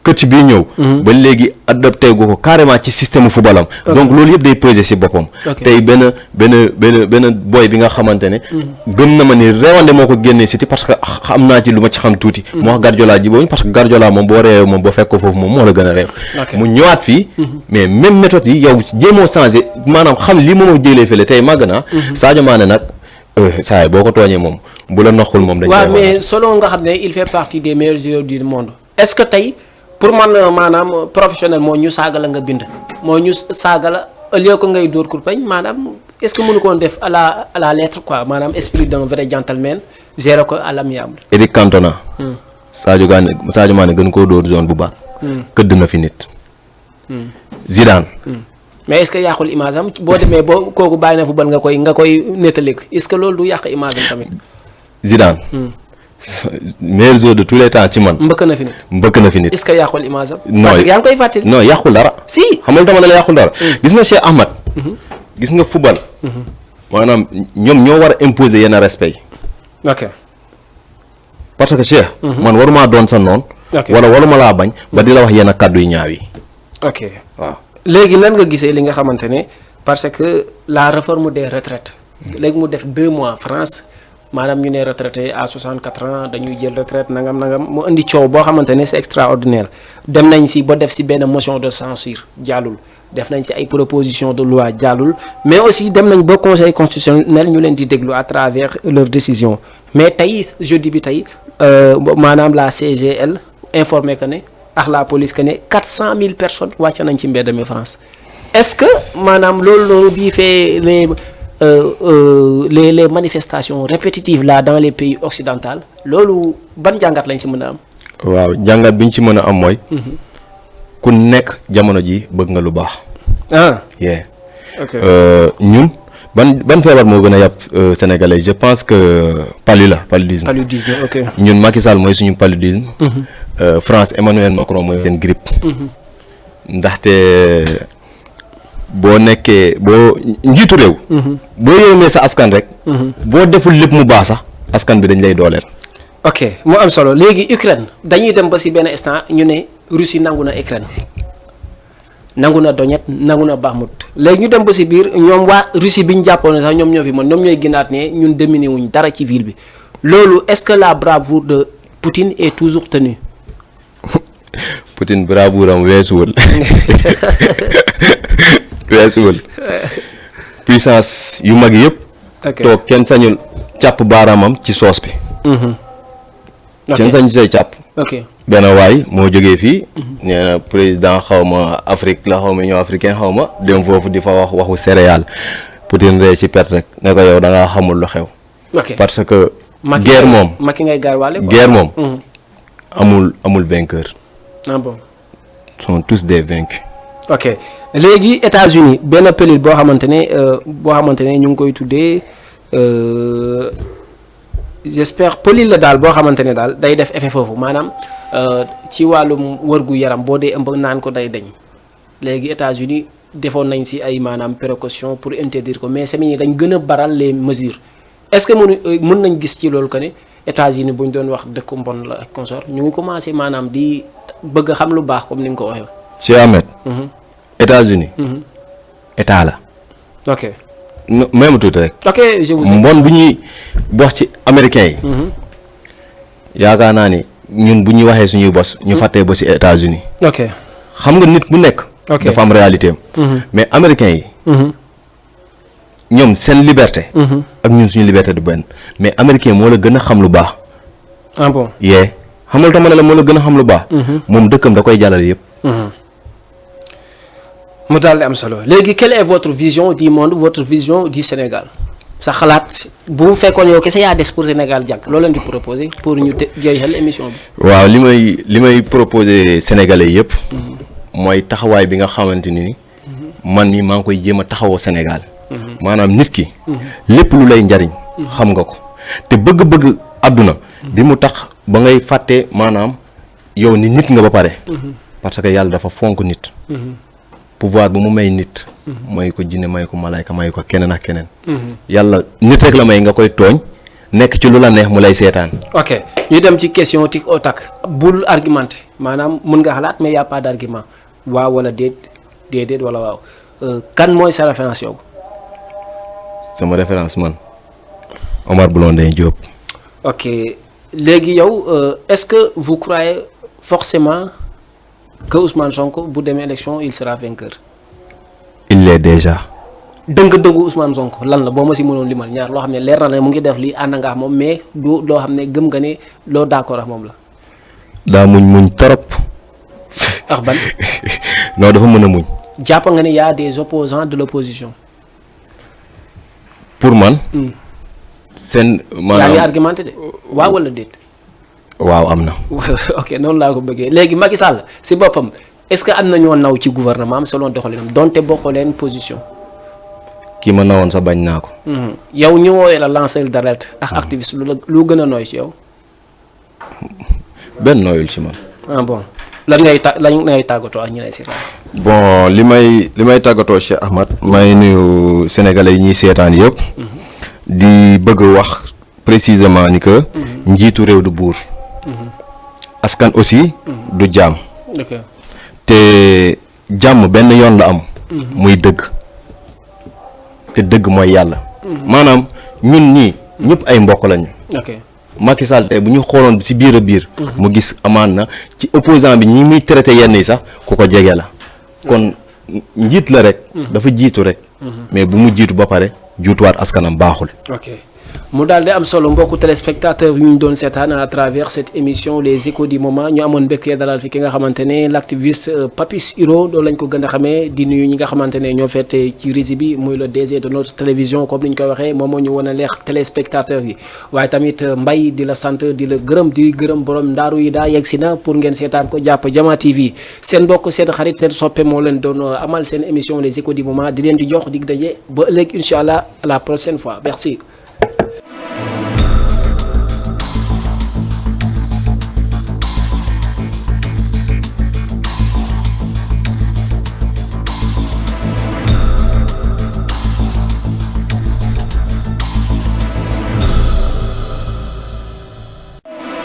coach bii ñëw. ba léegi adopté gu ko carrément ci système football am. donc loolu yëpp day peser ci boppam. tey benn boy bi nga xamante ne. gëm na ma ni réewande moo ko génnee City parce que xam naa ci lu ma ci xam tuuti. moo wax Guardiola jibooñ parce que Guardiola moom boo réewee moom boo fekk ko foofu moom moo la gën a réew. mu ñëwaat fii. mais même méthode yi yow jéemoo changé maanaam xam lii moom a jëlee fële tey màgg naa. Sadio Mané nag saa yi boo ko tooñee moom bu la noqul moom. dañ koy waaw mais selon nga xam ne il fait partie des meilleurs joueurs du monde est-ce que tey. pour man maanaam professionnel moo ñu saaga la nga bind moo ñu saaga la au lieu que ngay dóor kurpeñ maanaam est-ce que mënu koon def à la lettre quoi maanaam esprit d'un vrai gentleman gérer ko à l'amiable. Eric Cantona. Sadio Mané gën koo dóor zone bu baax. këdd na fi nit. Zidane. mais est-ce que yàqul image am boo demee boo kooku bàyyi na football nga koy nettali est-ce que loolu du yàq image am tamit. Zidane. meilleur joueur de tous les temps ci man. mbëkk na fi nit. est-ce que yàqul image am. parce que yaa ngi koy fàttali. non yàqul dara. si xamal dama ne la yàqul dara. gis nga Cheikh Ahmad. gis nga football. maanaam ñoom ñoo war a imposer yenn respect yi. ok. parce que Cheikh. man waruma doon sa noon. wala waruma laa bañ. ba di la wax yenn kàddu yu ñaaw yi. ok waaw léegi lan nga gisee li nga xamante ne parce que la réforme des retraites. léegi mu def 2 mois France. maanaam ñu ne retraité à 64 ans dañuy jël retraite nangam mu indi coow boo xamante ne c'est extraordinaire dem nañ si ba def si benn motion de censure jàllul def nañ si ay proposition de loi jàllul mais aussi dem nañ ba conseil constitutionnel ñu leen di déglu à travers leur décision mais tey jeudi bi tey maanaam la CGL informé que ne ak la police que ne 400 000 personnes wàcc nañ ci mbedd mi France est-ce que maanaam loolu bii fee les manifestations répétitives là dans les pays occidentaux loolu ban jàngat lañ ci mën a am. waaw jàngat bi ñu ci mën a am mooy. ku nekk jamono ji bëgg nga lu baax. ah. ñun ban feebar moo gën a yàpp sénégalais je pense que paludisme. Paludisme, ok. ñun Macky Sall mooy suñu paludisme. France Emmanuel Macron mooy seen grippe. ndaxte boo njiitu réew. boo yërëmee sa askan rek. boo deful lépp mu baax sax askan bi dañ lay dooleel. ok mu am solo léegi Ukraine dañuy dem ba si benn instant ñu ne Russie nangu na Ukraine nangu na Donetsk nangu na Bakhmout léegi ñu dem ba si biir ñoom waa Russie bi ñu jàppoon sax ñoom ñoo fi mën ñoom ñooy gënaat ne ñun dominé wuñ dara ci ville bi loolu est-ce que la bravoure de Poutine est toujours tenue. Poutine bravoure am weesuwul puissance yu mag yëpp. toog kenn sañul càpp baaraamam ci soos bi. kenn sañu say càpp. benn waay moo jógee fii. nee na président xaw ma Afrique la xaw ma Union africaine xaw ma dem foofu di fa wax waxu céréales Poutine ree ci perte rek ne ko yow da ngaa xamul lu xew. parce que. guerre moom guerre moom. amul vainqueur. ah bon. sont tous des vaincus. ok léegi États-Unis benn pélule boo xamante ne ñu ngi koy tuddee j'espère pélule la daal boo xamante ne daal day def effet foofu maanaam ci wàllum wërgu yaram boo dee ëmb naan ko day deñ léegi États-Unis defoon nañ si ay maanaam précaution pour interdire ko mais semaine yi dañ gën a baral les mesures est-ce que mën nañ gis ci loolu que ne États-Unis bu ñu doon wax dëkku mbon la ak consort ñu ngi commencé maanaam di bëgg xam lu baax comme ni nga ko waxee. Cheikh Ahmed. États-Unis. état la. ok. même tuuti rek. ok je vous mbon bu ñuy wax ci américains yi. yaakaar naa ni ñun bu ñuy waxee suñuy bos. ñu fàttee ba ci États-Unis. ok xam nga nit bu nekk. dafa am réalité am. mais américains yi. ñoom seen liberté. ak ñun suñu liberté du benn mais américain moo la gën a xam lu baax. ah bon yee xam nga lu tax ma ne la moo la gën a xam lu baax. moom dëkkam da koy jàllale yëpp. mu daal di am solo léegi quelle est votre vision du monde votre vision du Sénégal sa xalaat bu fekkoon yow kese yaa des pour Sénégal jàkk loolu leen di proposer pour ñu jeexal émission bi. waaw li may proposer sénégalais yëpp. mooy taxawaay bi nga xamante ni man mi maa ngi koy jéem a taxawoo Sénégal. maanaam nit ki. lépp lu lay njariñ. xam nga ko te bëgg-bëgg àdduna. bi mu tax ba ngay fàtte maanaam yow ni nit nga ba pare. parce que yàlla dafa fonk nit. pouvoir bu mu may nit. may ko jinne may ko malayka may ko keneen ak keneen. yàlla nit rek la may nga koy tooñ nekk ci lu la neex mu lay seetaan. ok ñu dem ci question tic au tac bul argumenté maanaam mën nga xalaat mais y a pas d'argument waaw wala déedéet wala waaw kan mooy sa référence yow. sama référence man Omar Blondin Diop. ok léegi yow est-ce que vous croyez forcément que Ousmane Sonko bu demee élection il sera vainqueur. il l'est déjà. dëgg-dëggu Ousmane Sonko lan la boo ma si mënoon limal ñaar loo xam ne leer na ne mu ngi def lii ànd nga ak moom mais du loo xam ne gëm nga ne loo d'accord ak moom la. daa muñ torop. ak ban. non dafa mën a muñ. jàpp nga ne y a des opposants de l'opposition. pour man. seen maanaam yaa ngi argumenté de waaw wala déet. waaw am na. ok noonu laa ko bëggee léegi Macky Sall si boppam est-ce que am na ñoo naw ci gouvernement am selon doxalinam donte bokkoo leen position. kii ma nawoon sa bañ naa ko. yow ñu woowee la lanceur d'alerte ak activiste lu gën a nooy ci yow. benn nooyul ci man. ah bon lan ngay tàggatoo ak ñi lay seetaan. bon li may tàggatoo Cheikh Ahmad may nuyu sénégalais yi ñuy seetaan yëpp. di bëgg wax précisément ni que. njiitu réew du buur. askan aussi. du jaam. te jàmm benn yoon la am. muy dëgg. te dëgg mooy yàlla. maanaam ñun ñii ñëpp ay mbokk lañu. Macky Sall tey bu ñu xooloon ci biir a biir. mu gis amaan na ci opposant bi ñi muy traité yenn yi sax ku ko jege la. kon njiit la rek. dafa jiitu rek. mais bu mu jiitu ba pare juutuwaat askanam baaxul. mu daal di am solo mbokku téléspectateur yu ñu doon seetaan à travers cette émission les échos du moment ñu amoon mbégte dalal fi ki nga xamante ne l'activiste Papis Hiro doon lañ ko gën a xamee di nuyu ñi nga xamante ne ñoo fete ci régie bi muy le DG de notre télévision comme ni ñu koy waxee moom moo ñu wan a leex téléspectateur yi waaye tamit Mbaye di la sant di la gërëm di gërëm borom ndaaru yi daa yegg si na pour ngeen seetaan ko jàpp Jama TV seen mbokk seen xarit seen soppe moo leen doon amal seen émission les échos du moment di leen di jox dig daje ba ëllëg incha allah à la prochaine fois merci.